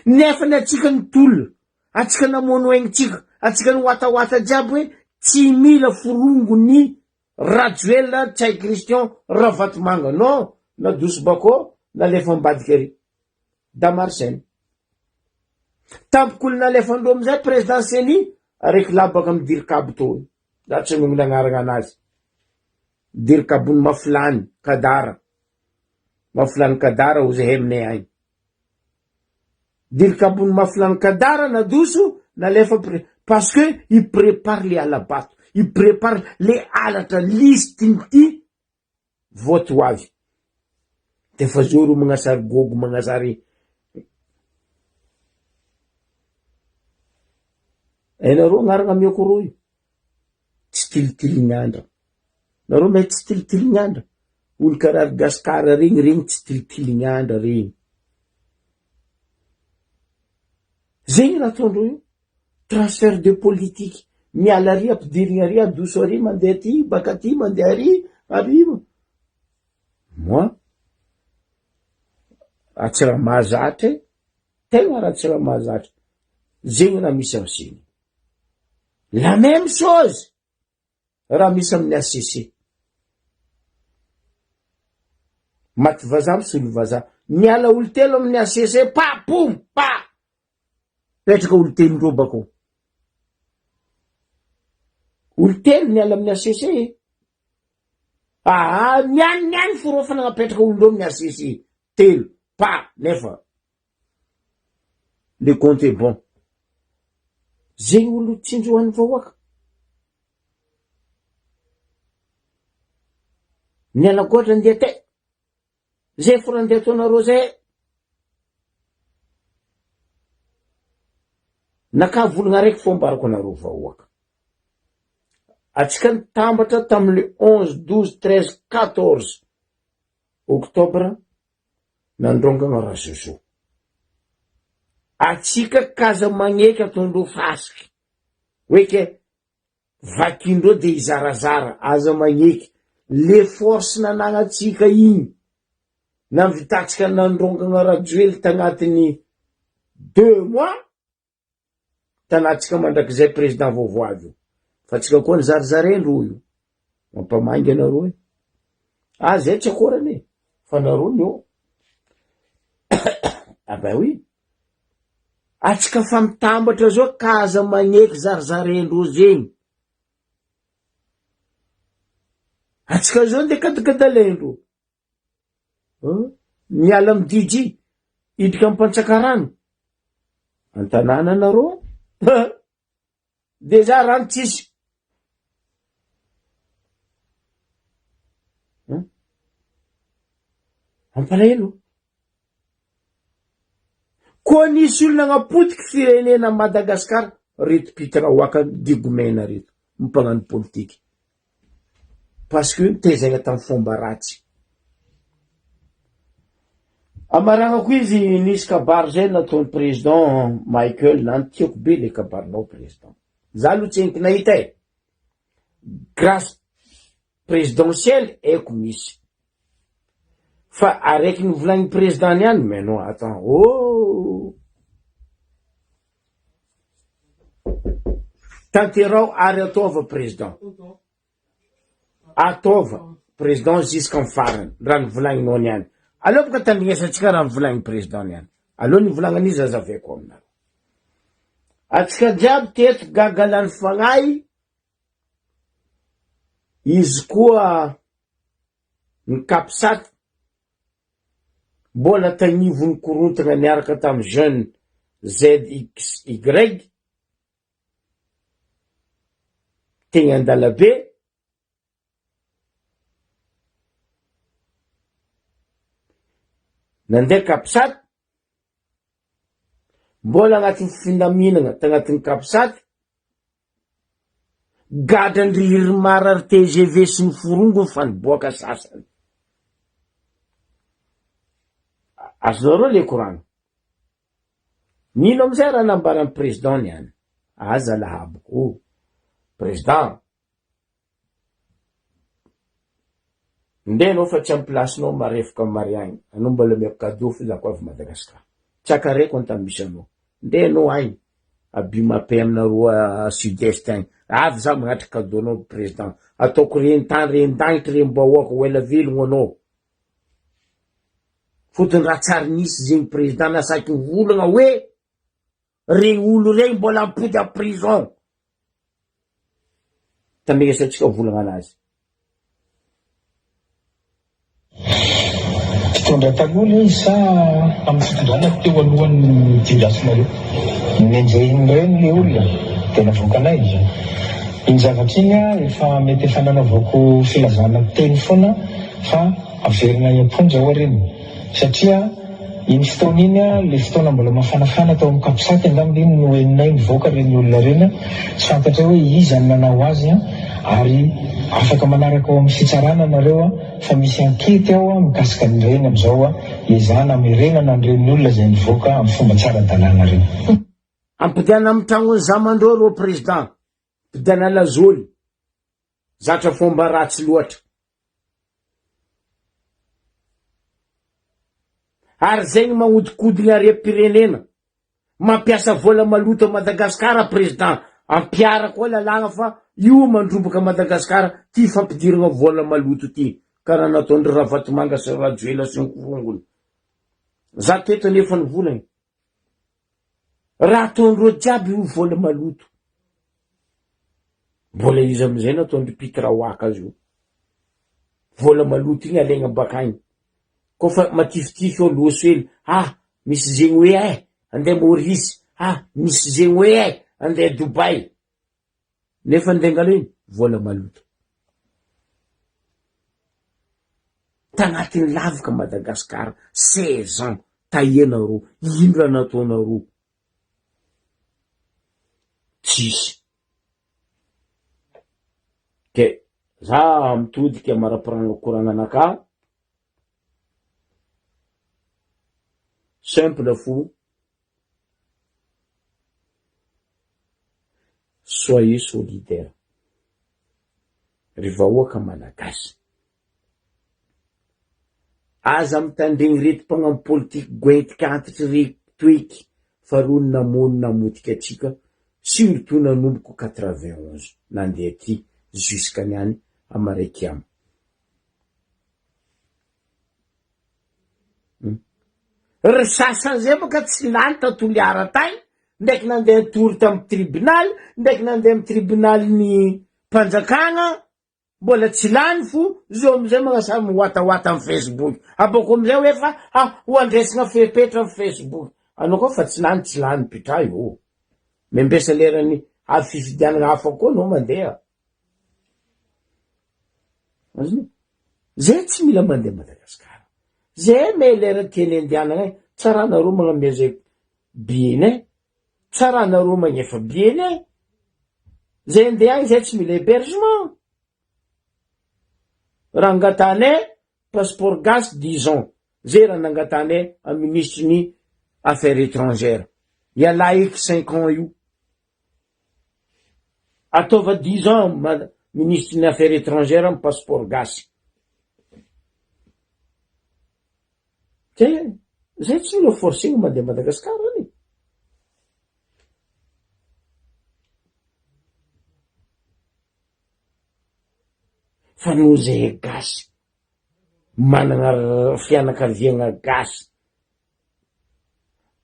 Nefa ny antsika nitolona, antsika namono aignitsika, antsika niwatawata jiaby hoe tsy mila forongo ny Rajoelina, Ntsay Christian, Ravatomanga. Non, nadoso bakô, nalefa ambadika ary. Damarcel. Tampoko olona alefandreo amizay président ceni araiky lahy baka amy dircab tô io. Za tsy hanonona agnaragna anazy. Dircabon'i Mafilany Kadara. Mafilany Kadara hozy ahay aminay agny. Dircabon'i Mafilany Kadara nadoso nalefa pré parce que il prépare le halabato, il prépare le halatra liste ty vote ho avy. Defa zao reo magnasary gogo magnasary Hainareo agnarana ameko reo io? Tsitilitilignandra. Nareo mahay tsitilitilignandra? Olo karaha ry Gasikara regny regny tsitilitilignandra regny. Zegny raha ataondreo io. Transfert de politique. Miala ary ampidirigna ary adoso ary mandeha aty baka aty mandeha ary ary. Moi raha tsy raha mahazatra e, tegna raha tsy raha mahazatra. Zegny raha misy amy ceni. La même chose raha misy amin'ny HCC. Maty vazaha misolo vazaha. Miala olo telo amin'ny HCC pa pum pa. Petraka olo telo ndreo bakao. Olo telo miala amin'ny HCC e. Aa niany niany fo reo fa nagnapetraka olo ndreo amin'ny HCC telo pa nefa le compte est bon. Zegny olo tsinjoan'ny vahoaka. Miala goatra ndeha te. Zay fo raha ndeha ataonareo zay. Nakà volagna araiky fô ambarako anareo vahoaka. Atsika nitambatra tamin'ny 11, 12, 13, 14 octobre nandrongana Razozo. Atsika k'aza magneky ataondreo fasiky. Hoe ke Vakindreo de hizarazara, aza magneky, le force nanagnantsika igny, navitantsika nandrongagna Rajoely tagnatiny deux mois, tanatsika mandrakizay président vaovao avy io, fa tsika koa nizarizarendreo io, mampamangy anareo e, ah zay tsy akorany e, fa nareo ny eo, ah ben oui. Atsika fa mitambatra zao ka aza magneky zarizarendreo zegny. Atsika zao ndeha kadakadalaindreo. Miala amy DJ, hiditra amy mpantsaka rano. An-tanàna nareo. Déjà rano tsisy. Mampalahelo. Koa nisy olona nagnapotiky firenena Madagascar reto mpitraoaka digomena reto mpagnano politiky. Parce que nitezaigna tam fomba ratsy. Amaragnako izy nisy kabary zay nataony président Michael nany tiako be le kabarinao président. Za aloha tsy henoko nahita e. Grâce présidentielle haiko misy. Fa araiky novolagnin'ny président niany mais non attends oh. Tanterao ary ataova président. Ataova président jusqu'en farany raha novolagninao niany. Aleo boka tandrignesantsika raha novolagnin'ny président niany. Aleo nivolagnan'izy azavaiko aminareo. Atsika jiaby teto gaga lany fagnahy izy koa ny capsat mbola tagnivon'ny korontagna niaraka tamin'ny jeune ZXY tegny andalabe nandeha capsat mbola agnatin'ny filaminagna tagnatin'ny capsat Gadran-dry Irmar ry tgv sy ny forongony fa niboaka sasany. Azonareo le koragna. Nino amizay raha nambaran'ny président niany. Aza lahaboko o. Président. Ndeha anao fa tsy am place nao marefoka am mariagny anao mbola omeko cadeau fo za ko avy Madagascar tsy akareko an tany misy anao ndeha anao agny a Bumapé aminareo a sud est agny avy za magnatrika cadeau nao président ataoko ren-tany ren-dagnitry rem-bahoaka ho ela velogno anao fotony raha tsary nisy zegny président nasaky nivolagna hoe Regny olo regny mbola ampody am prison. Tambegnesa-tsika volagna anazy. Mpitondra taloha ilay izy sa tamin'ny fitondrana teo alohan'ny nidindrasinareo? Nenjehin'ireny ilay olona dia navoakanay. Iny zavatra iny efa mety efa nanaovako filazana teny foana fa averina any am-ponja ho'a ireny satria Iny fotoana iny ilay fotoana mbola mafanafana tao amin'ny Capsat angamba iny no henonay nivoaka ireny olona ireny, tsy fantatray hoe iza no nanao azy ary afaka manaraka ao amin'ny fitsarana nareo fa misy ankety ao mikasika an'ireny amin'izao hiezahana hamerenana an'ireny olona izay nivoaka amin'ny fomba tsy ara-dalàna ireny. Ampodiana amin'ny tragnony zamandreo reo président, ampodiana lazoly. Zatra fomba ratsy loatra. Ary zegny magnodikodiny harem-pirenena. Mampiasa vola maloto a Madagascar président. Ampiara koa lalàgna fa io mandrombaka Madagascar ty fampidiragna vola maloto ty. Karaha nataon-dry Ravatomanga sy Rajoelina sy ny forongony. Za teto anefa nivolagna. Raha ataondreo jiaby io vola maloto. Mbola izy amizay nataondry Peter Waka azy io. Vola maloto igny alaigna bakagny. Koa fa matifitify ao loso hely, ah misy zegny hoe eh andeha Maurice, ah misy zegny hoe eh andeha Dubaï. Nefa andeha angala ino? Vola maloto. Tagnatin'ny lavaka Madagascar, 16 ans, tahianareo, ino raha nataonareo? Tsisy. Ke za mitodika maraporagna koragnanakahy, simple fo, Soyez solidaire ry vahoaka malagasy. Aza mitandregny reto mpagnano politique goentika antitry reto eky fa reo no namono namotika atsika surtout nanomboko 91 nandeha aty jusqu'à niany amarekiama. Ry sasany zay boka tsy lany ta Toliara tagny, ndraiky nandeha nitory tamy tribonaly, ndraiky nandeha amy tribonalin'ny mpanjakagna, mbola tsy lany fo zao amizay magnasary miwatawata amy facebook, abôko amizay hoe fa ha ho andresagna fepetra amy facebook, anao koa fa tsy lany tsy lany pitrahy ô, miambesa lerany avy fifidianagna hafa koa anao mandeha. Azonao? Zay tsy mila mandeha Madagascar. Zay me lera tiany andehanana agny, tsara anareo magnamia zay billet nay, tsara anareo magnefa billet nay. Zay andeha agny zay tsy mila hébergement. Raha angatahanay passeport gasy dix ans, zay raha nangatahanay am ministre ny affaires étrangères. Ialahy eky cinq ans io. Ataova dix ans ministre ny affaires étrangères am passeport gasy. Zay e, zay tsy mila forcegna mandeha Madagascar any. Fa noho zay gasy managna fianakaviagna gasy,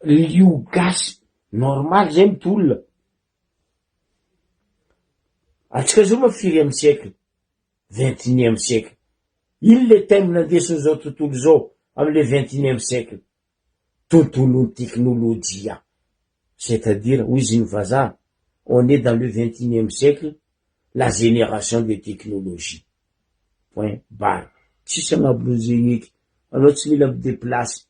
lio gasy, normal zay mitolona. Antsika zao ma firy amy siècle? Vingt unième siècle. Ino le thème nandesin'izao tontolo izao amy le vingt unième siècle? Tontolon'ny teknolojia. C'est à dire, hoy izy ny vazaha, on est dans le vingt unième siècle, la génération de technologie. Point barre. Tsisy agnabon'izegny eky. Anao tsy mila mi-déplace.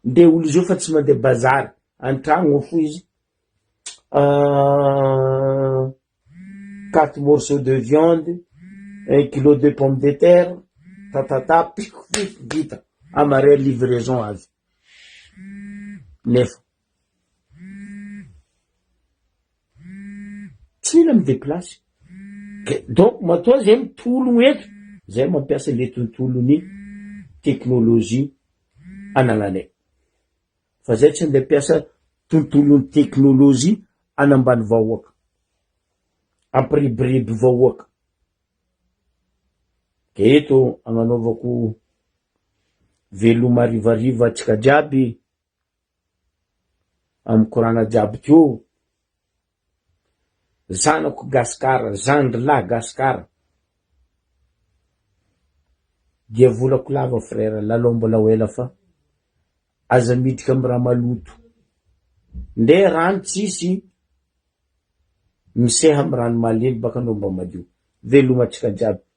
Nde olo zao fa tsy mandeha bazary, antragno ao fo izy, quatre morceaux de viande, un kilo de pomme de terre, tatata, piko piko, vita, amaray livraison avy. Nefa tsy mila mi-déplace. Donc matoa zay mitologno eto. Zay mampiasa le tontolon'ny teknolojia anagnanay. Fa zay tsy andeha ampiasa tontolon'ny teknolojia anambany vahoaka. Ampiribiriby vahoaka. Ke eto agnanaovako veloma harivariva antsika jiaby amy koragna jiaby teo. Zanako gasikara, zandry lahy gasikara. Dia volako lava frère, lalao mbola ho ela fa aza miditra am raha maloto. Nde rano tsisy miseha am rano malemy baka anao mba madio. Veloma antsika jiaby.